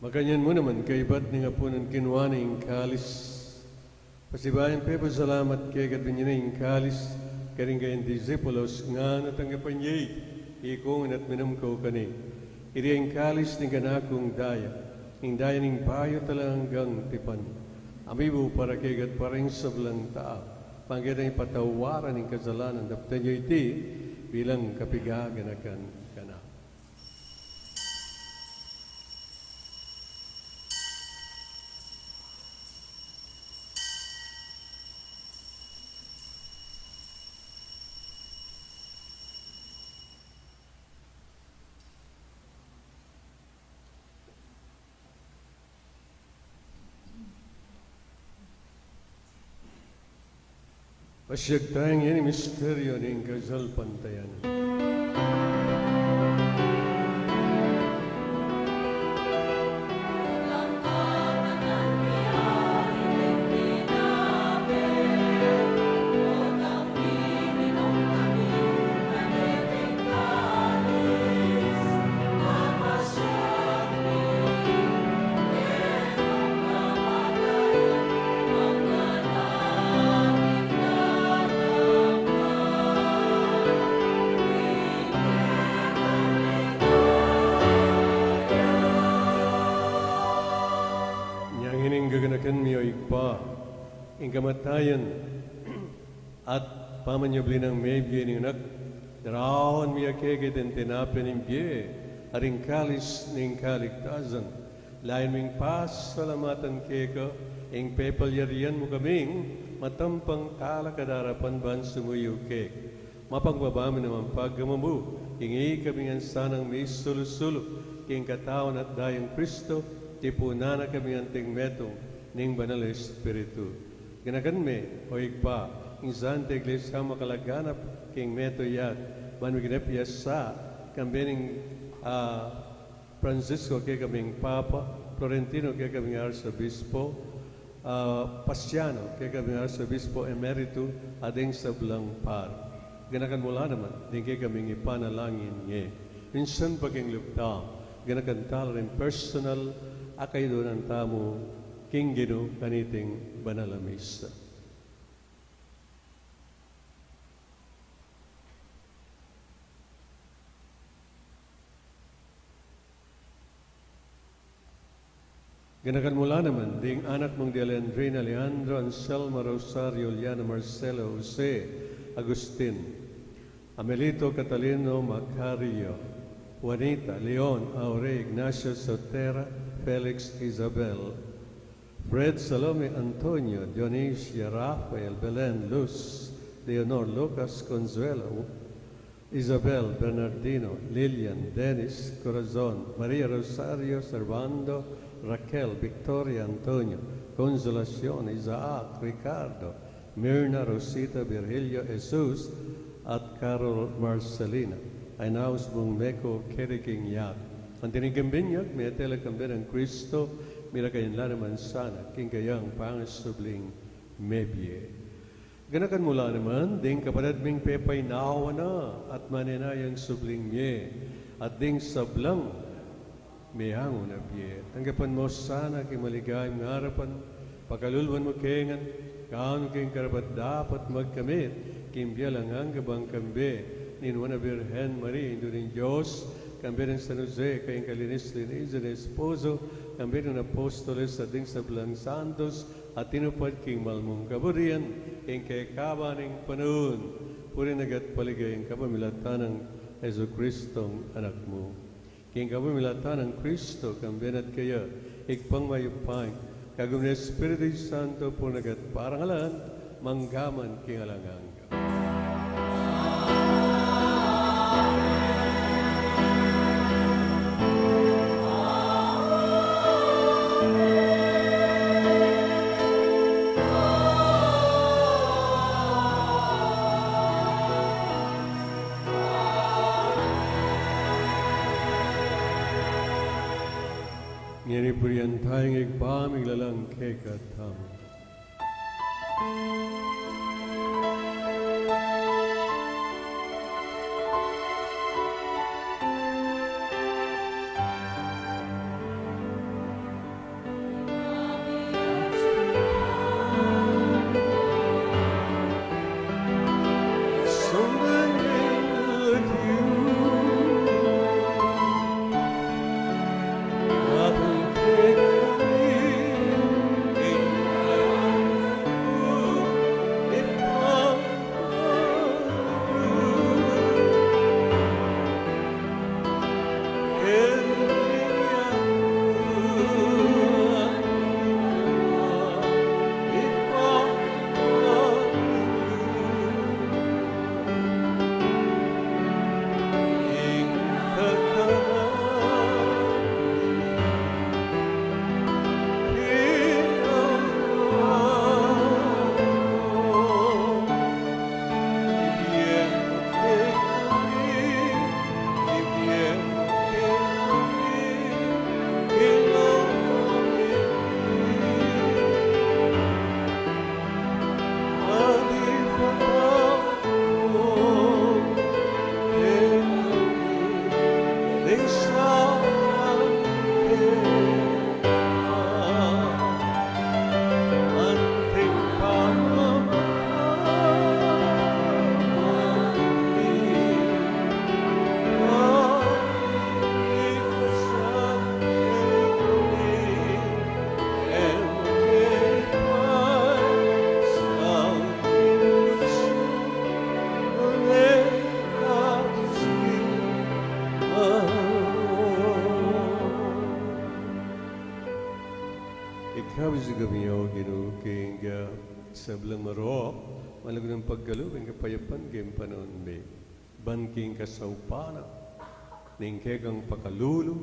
Makanyan mu naman, kaybat ning apunan, kinua ne ing kalis. Pasibayu yang pepasalamat keka, binie ne ing kalis karing kayang disipulus, ngana, tanggapan ye iti, ikongan at minum kayu keni. Iti ing kalis ning kanakung daya, ing daya ning bayu at alang anggang tipan, a mibu para kekayu at para king sablang tau, para king patawaran ning kasalanan. Daptan ye iti bilang kapaganakan kanaku. Pasiag taya ngeni ing misteryu ning kasalpantayanan. Inya ngeni, gaganakan mi, o Ibpa, ing kamatayan at pamanyubli nang mebie ning Anak, daraun mi ya keka iting tinape ning bie at ing kalis ning kaligtasan. Layun ming pasalamatan keka ing pepalyarian mu kaming matampang talakad arapan ban sumuyu keka. Mapakumbaba mi naman pagkamambu, king ikami ngan sanang misulu-sulu king katawan at dayang Kristo, tipunan na kami anting metung ning Banal a Espiritu. Ganakan me, o Ibpa, ing Santa Iglesia makalaganap king metung yat, ban miganapi ya sa kambe nang, ah, Francisco kekaming Papa, Florentino kekaming Arsobispo, ah, Paciano kekaming Arsobispo Emeritu, at ding sablang pari. Ganakan mu la naman ding kekaming ipanalangin ngeni. Minsan pa king lub tamu, ganakan tala ring personal a kayudunan tamu king Ginu kaniting banal a misa. Ganakan mu la naman ding anak mung di Alejandrina, Alejandro, Anselma, Rosario, Juliana, Marcelo, Jose, Agustin, Amelito, Catalino, Macario, Juanita, Leon, Aure, Ignacio, Sotera, Felix, Isabel, Fred, Salome, Antonio, Dionisia, Rafael, Belen, Luz, Leonor, Lucas, Consuelo, Isabel, Bernardino, Lilian, Dennis, Corazon, Maria Rosario, Servando, Raquel, Victoria, Antonio, Consolacion, Isaac, Ricardo, Mirna, Rosita, Virgilio, Jesus, at Carol Marcelina. Ay naus mung meko keri king yatu. Anti ning kambe nang mete la kambe nang Kristo, milakayan la naman sana king kayang pangasubling mebie. Ganakan mu la naman ding kapatad ming pepainawa na at manenayang subling mie, at ding sablang meangu na bie. Tanggapan mu sana king maligayang arapan, pakaluluan mu kami ngan, kayabe king karapat-dapat magkamit king bie alang angga bang kambe ning Nuan a Birhen Maria, Indu ning Dios, kambe nang San Jose, king kalinis-linis nang esposo, kambe ning apostoles at ding sablang santos a tinupad king mal mung kaburian king kekaban ning panaun, purian at ligaya king kapamilatan nang Jesucristong Anak mu. King kapamilatan nang Kristo, kambe na at kaya, Ibpang mayupaya, kagum ning Espiritu Santo, purian at parangalan, mangga man king alang angga. Ngeni purian taya ing Ibpa, miglalang kekatamu. Kabus kami, o Ginu, king sablang marok, malugud nang pagkalub ing kapayapan king panaun mi. Ban king kasaupan na ning kekang pakalulu,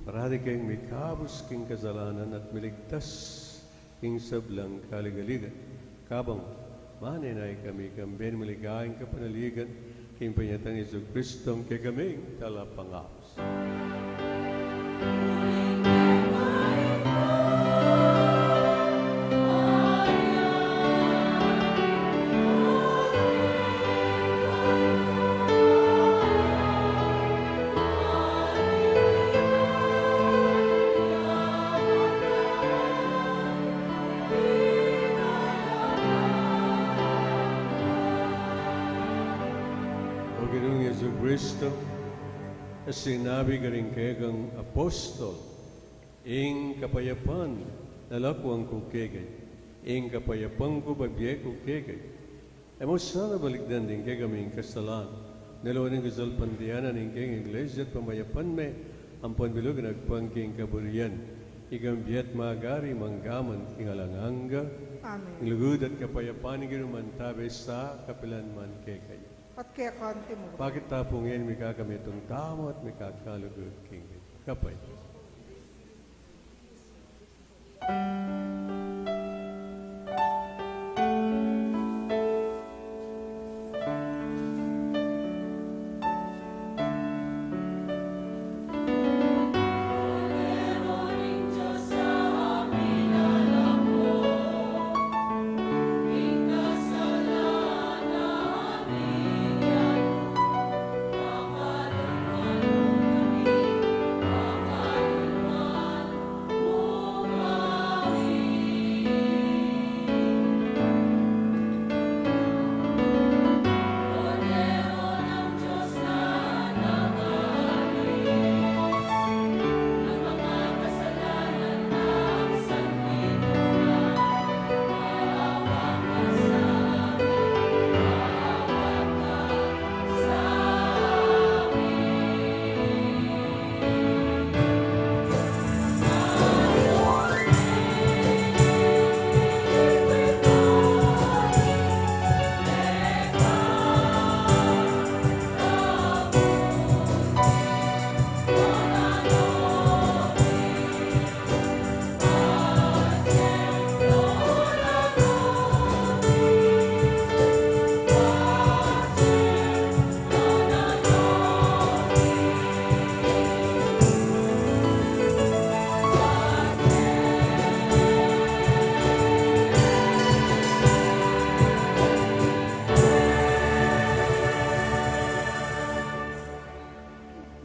parati keng mikabus king kasalanan at miligtas king sablang kaligaligan. Kabang manenaya kami king benmaligayang kapanaligan, king panyatang Jesucristo a kekaming Talapangabus. O Ginung Jesucristo, a sinabi karing kekang apostol, "Ing kapayapan lalakwan ku kekayu, ing kapayapan ku bibie ku kekayu." E mu sana balikdan ding kekaming kasalanan, nune lawan ing kasalpantayanan ning kekang Iglesia at pamayapan me, ampon bilug agpang king kaburian, ika a mabie at magari mangga man king alang angga. Amen. Ing lugud at kapayapan ning Ginu mantabe sa kapilan man kekayu. At keka naman. Pakit ta pu ngeni mikakamitung tamu at mikakalugud king kapay.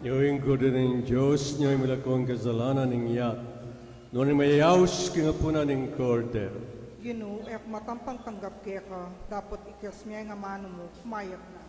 Yu ing Kordero ning Dios, yu ing milako king kasalanan ning yatu. Nune mayayaus king apunan ning Kordero. Ginu, e ku matampang tanggap keka, dapot ikes mu ya ing amanu mu, kumayap na.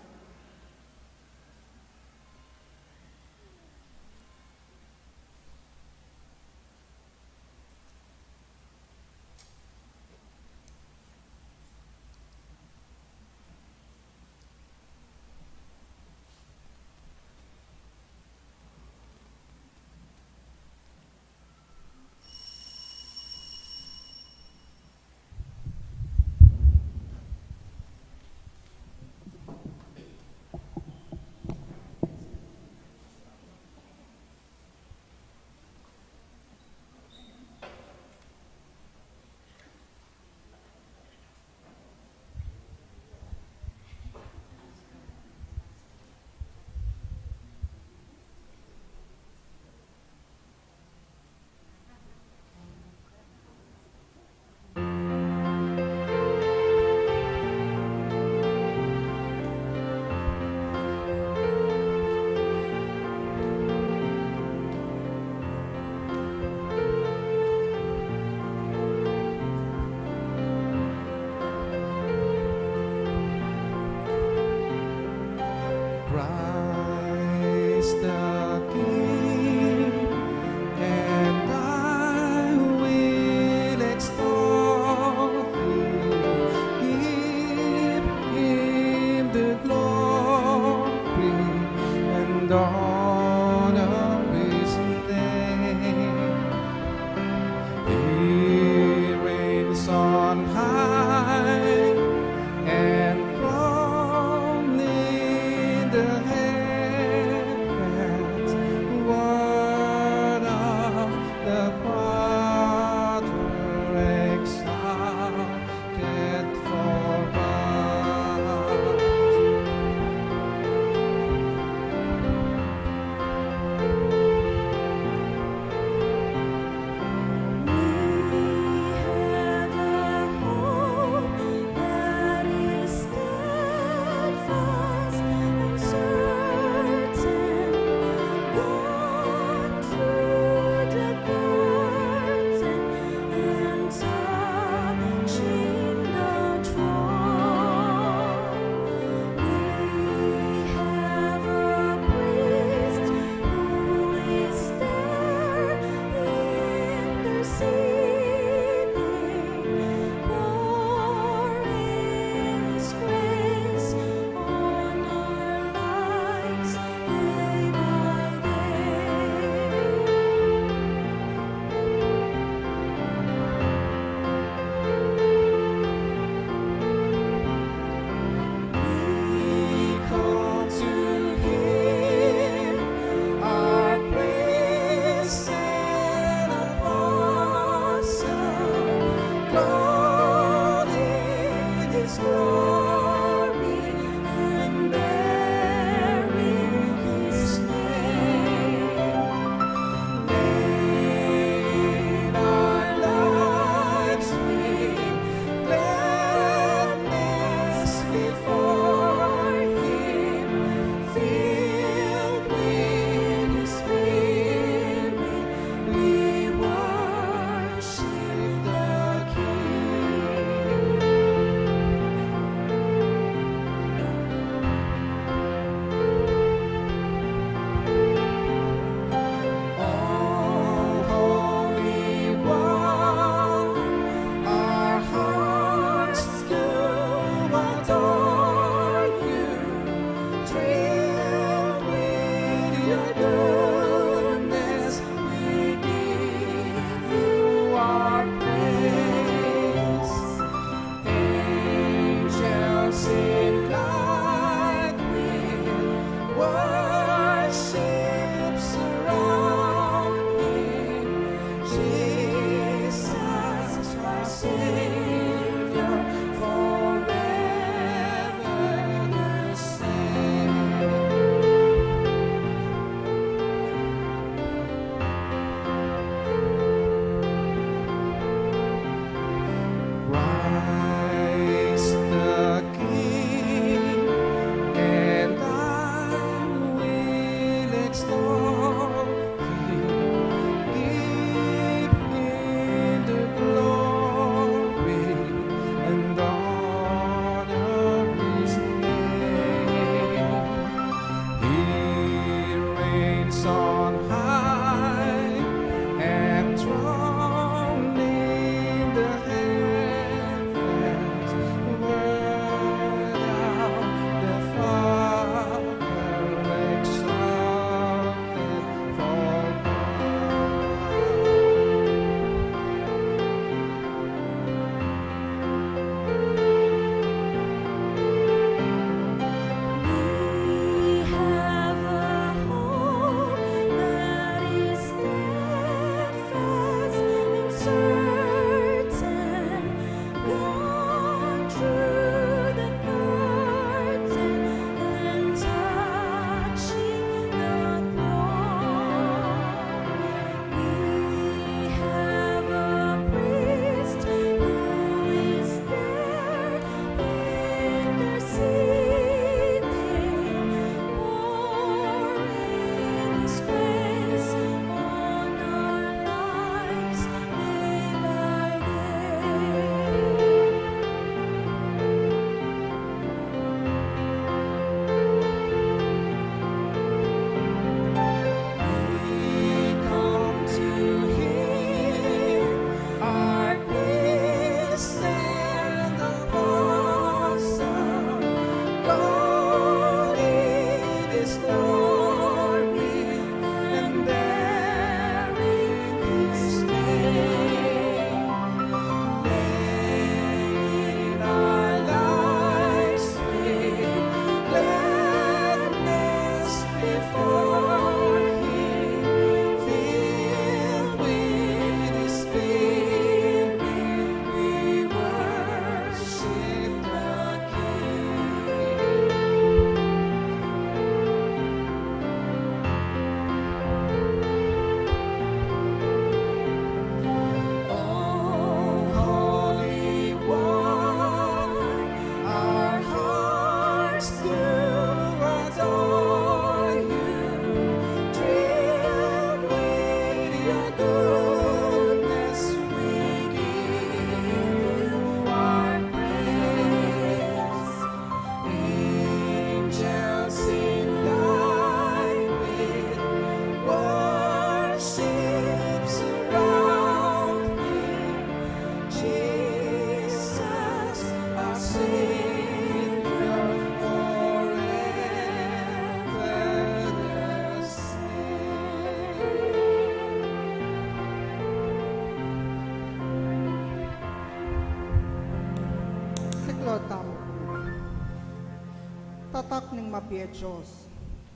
Tatak ning mabie Dios.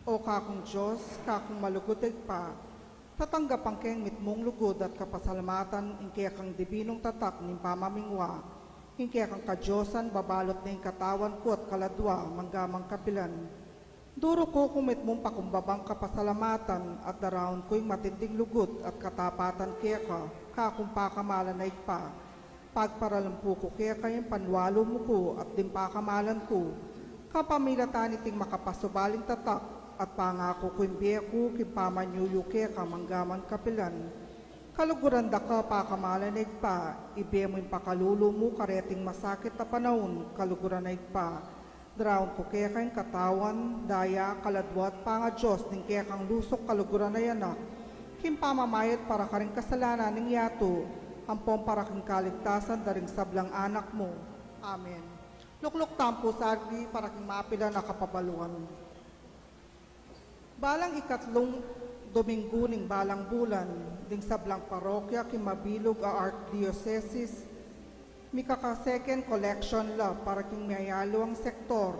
O kakung Dios, kakung malugud a Ibpa, tatanggapan keng mitmung lugud at kapasalamatan ing kekang dibinung tatak ning pamamingwa, ing kekang kadiosan babalut na ing katawan ku at kaladua mangga man kapilan. Duru ku king mitmung pakumbabang kapasalamatan at daraun ku ing matinding lugud at katapatan keka, kakung pakamalan a Ibpa. Pagparalampu ku keka ing panwalu mu ku at ding pakamalan ku, kapamilatan niting makapasubaling tatak, at pangaku ku ing bie ku king pamanyuyu keka mangga man kapilan. Kaluguran da ka pakamalan a Ibpa, ibie mu ing pakalulu mu kareting masakit a panaun, kaluguran a Ibpa. Daraun ku keka ing katawan, daya, kaladua at pangaDios ning kekang lusuk kaluguran a Anak, king pamamayad para karing kasalanan ning yatu, ampon para king kaligtasan da ring sablang anak mu. Amen. Lukluk tamu pu sarili para king mapilan a kapabaluan. Balang ikatlung Dominggu ning balang bulan, ding sablang parokya king mabilug a Archdiocese, mikaka-second collection la para king mayaliwang sektor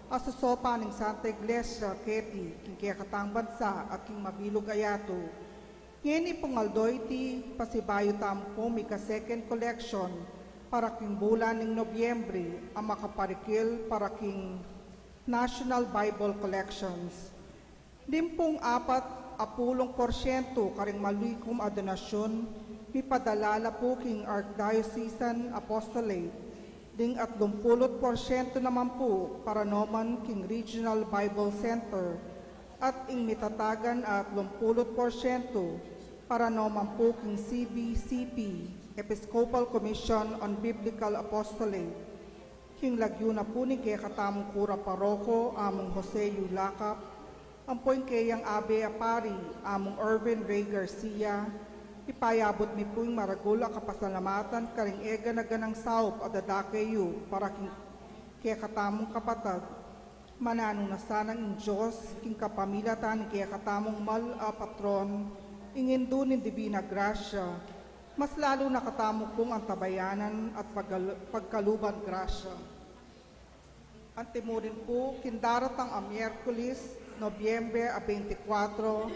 a sosopan ning Santa Iglesia keti king kekatang bansa at king mabilug a yatu. Ngeni pung aldo iti, pasibayu tamu pung mika-second collection para king bulan ning Nobyembre a makaparikil para king National Bible Collections. Ding pung apat a pulung porsyentu karing maluikum a donasyun, mipadala la pu king Archdiocesan Apostolate, ding atlumpulu't porsyentu naman pu para noman king Regional Bible Center, at ing mitatagan a atlumpulu't porsyentu para noman pu king C B C P, Episcopal Commission on Biblical Apostolate. King lagyu na pu ning kekatamung kura paroko, Among Jose Yu Lakap, ampo ing keyang abe a pari, Among Erwin Ray Garcia, ipayabut mi pu ing maragul a kapasalamatan karing e gana-ganang saup a dadake yu para king kekatamung kapatad. Mananu na sanang ing Dios, king kapamilatan ning kekatamung mal a patron, ing Indu ning Dibina Grasya, mas lalu na katamu pung antabayanan at pagkal-, pagkaluban grasya. Antimurin pu, king daratang a Miyerkules, Nobyembre a bente kwatro,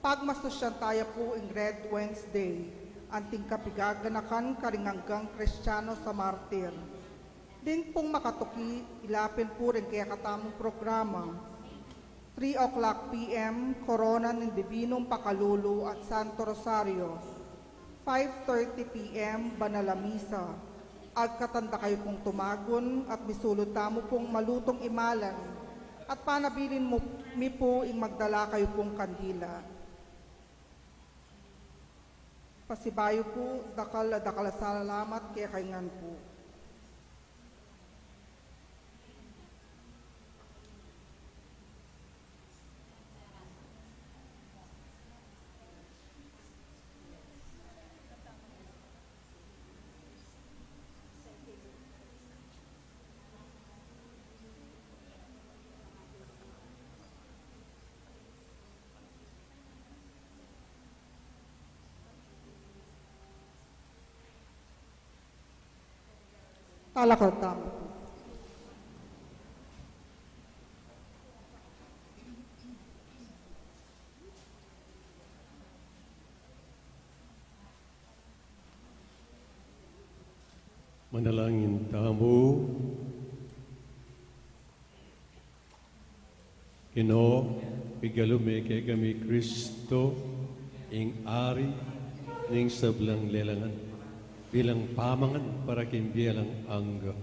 pagmasusyan taya pu ing Red Wednesday, anting kapigaganakan karing anggang Kristiano a martir. Ding pung makatuki, ilapin pu ring kekatamung programa. Three o'clock P M, korona ning Dibinung Pakalulu at Santo Rosario. Five thirty P M, banal a misa. Agkatan da kayu pung tumagun at misulud tamu pung malutung imalan. At panabilin mu, mi pu ing magdala kayu pung kandila. Pasibayu pu, dakal a dakal a salamat kekayu ngan pu. Talakad tamu. Manalangin tamu. Ginu, pigalu me kekami i Kristo, ing Ari ning sablang lelangan, bilang pamangan para king bie alang angga.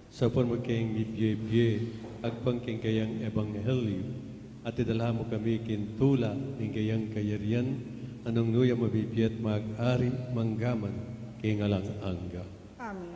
Saupan mu keng mibie-bie agpang king kayang ebanghelyu, at idala mu kami king tula ning kayang kayarian, a nung nu ya mabibie at mag-ari mangga man king alang angga. Amen.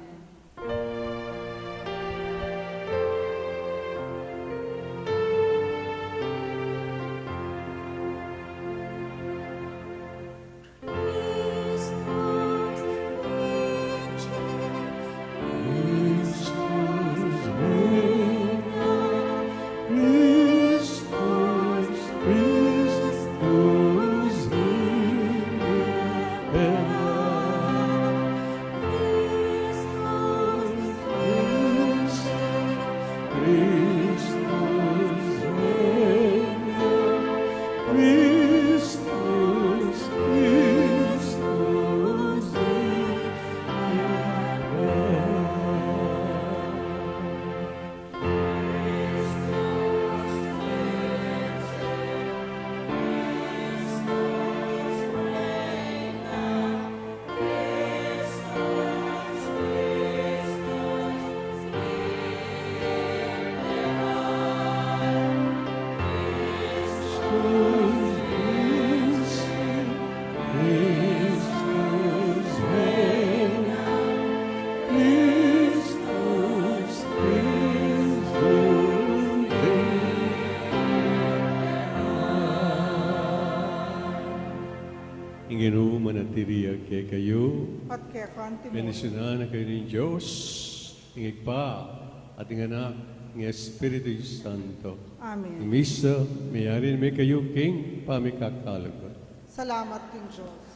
Manatili ya kekayu. At keka naman. Bendisyunan na kayu ning Dios, ing Ibpa, at ing Anak, ing Espiritu Santo. Amen. Ing misa, meyari na me kayu king pamikakalugud. Salamat king Dios.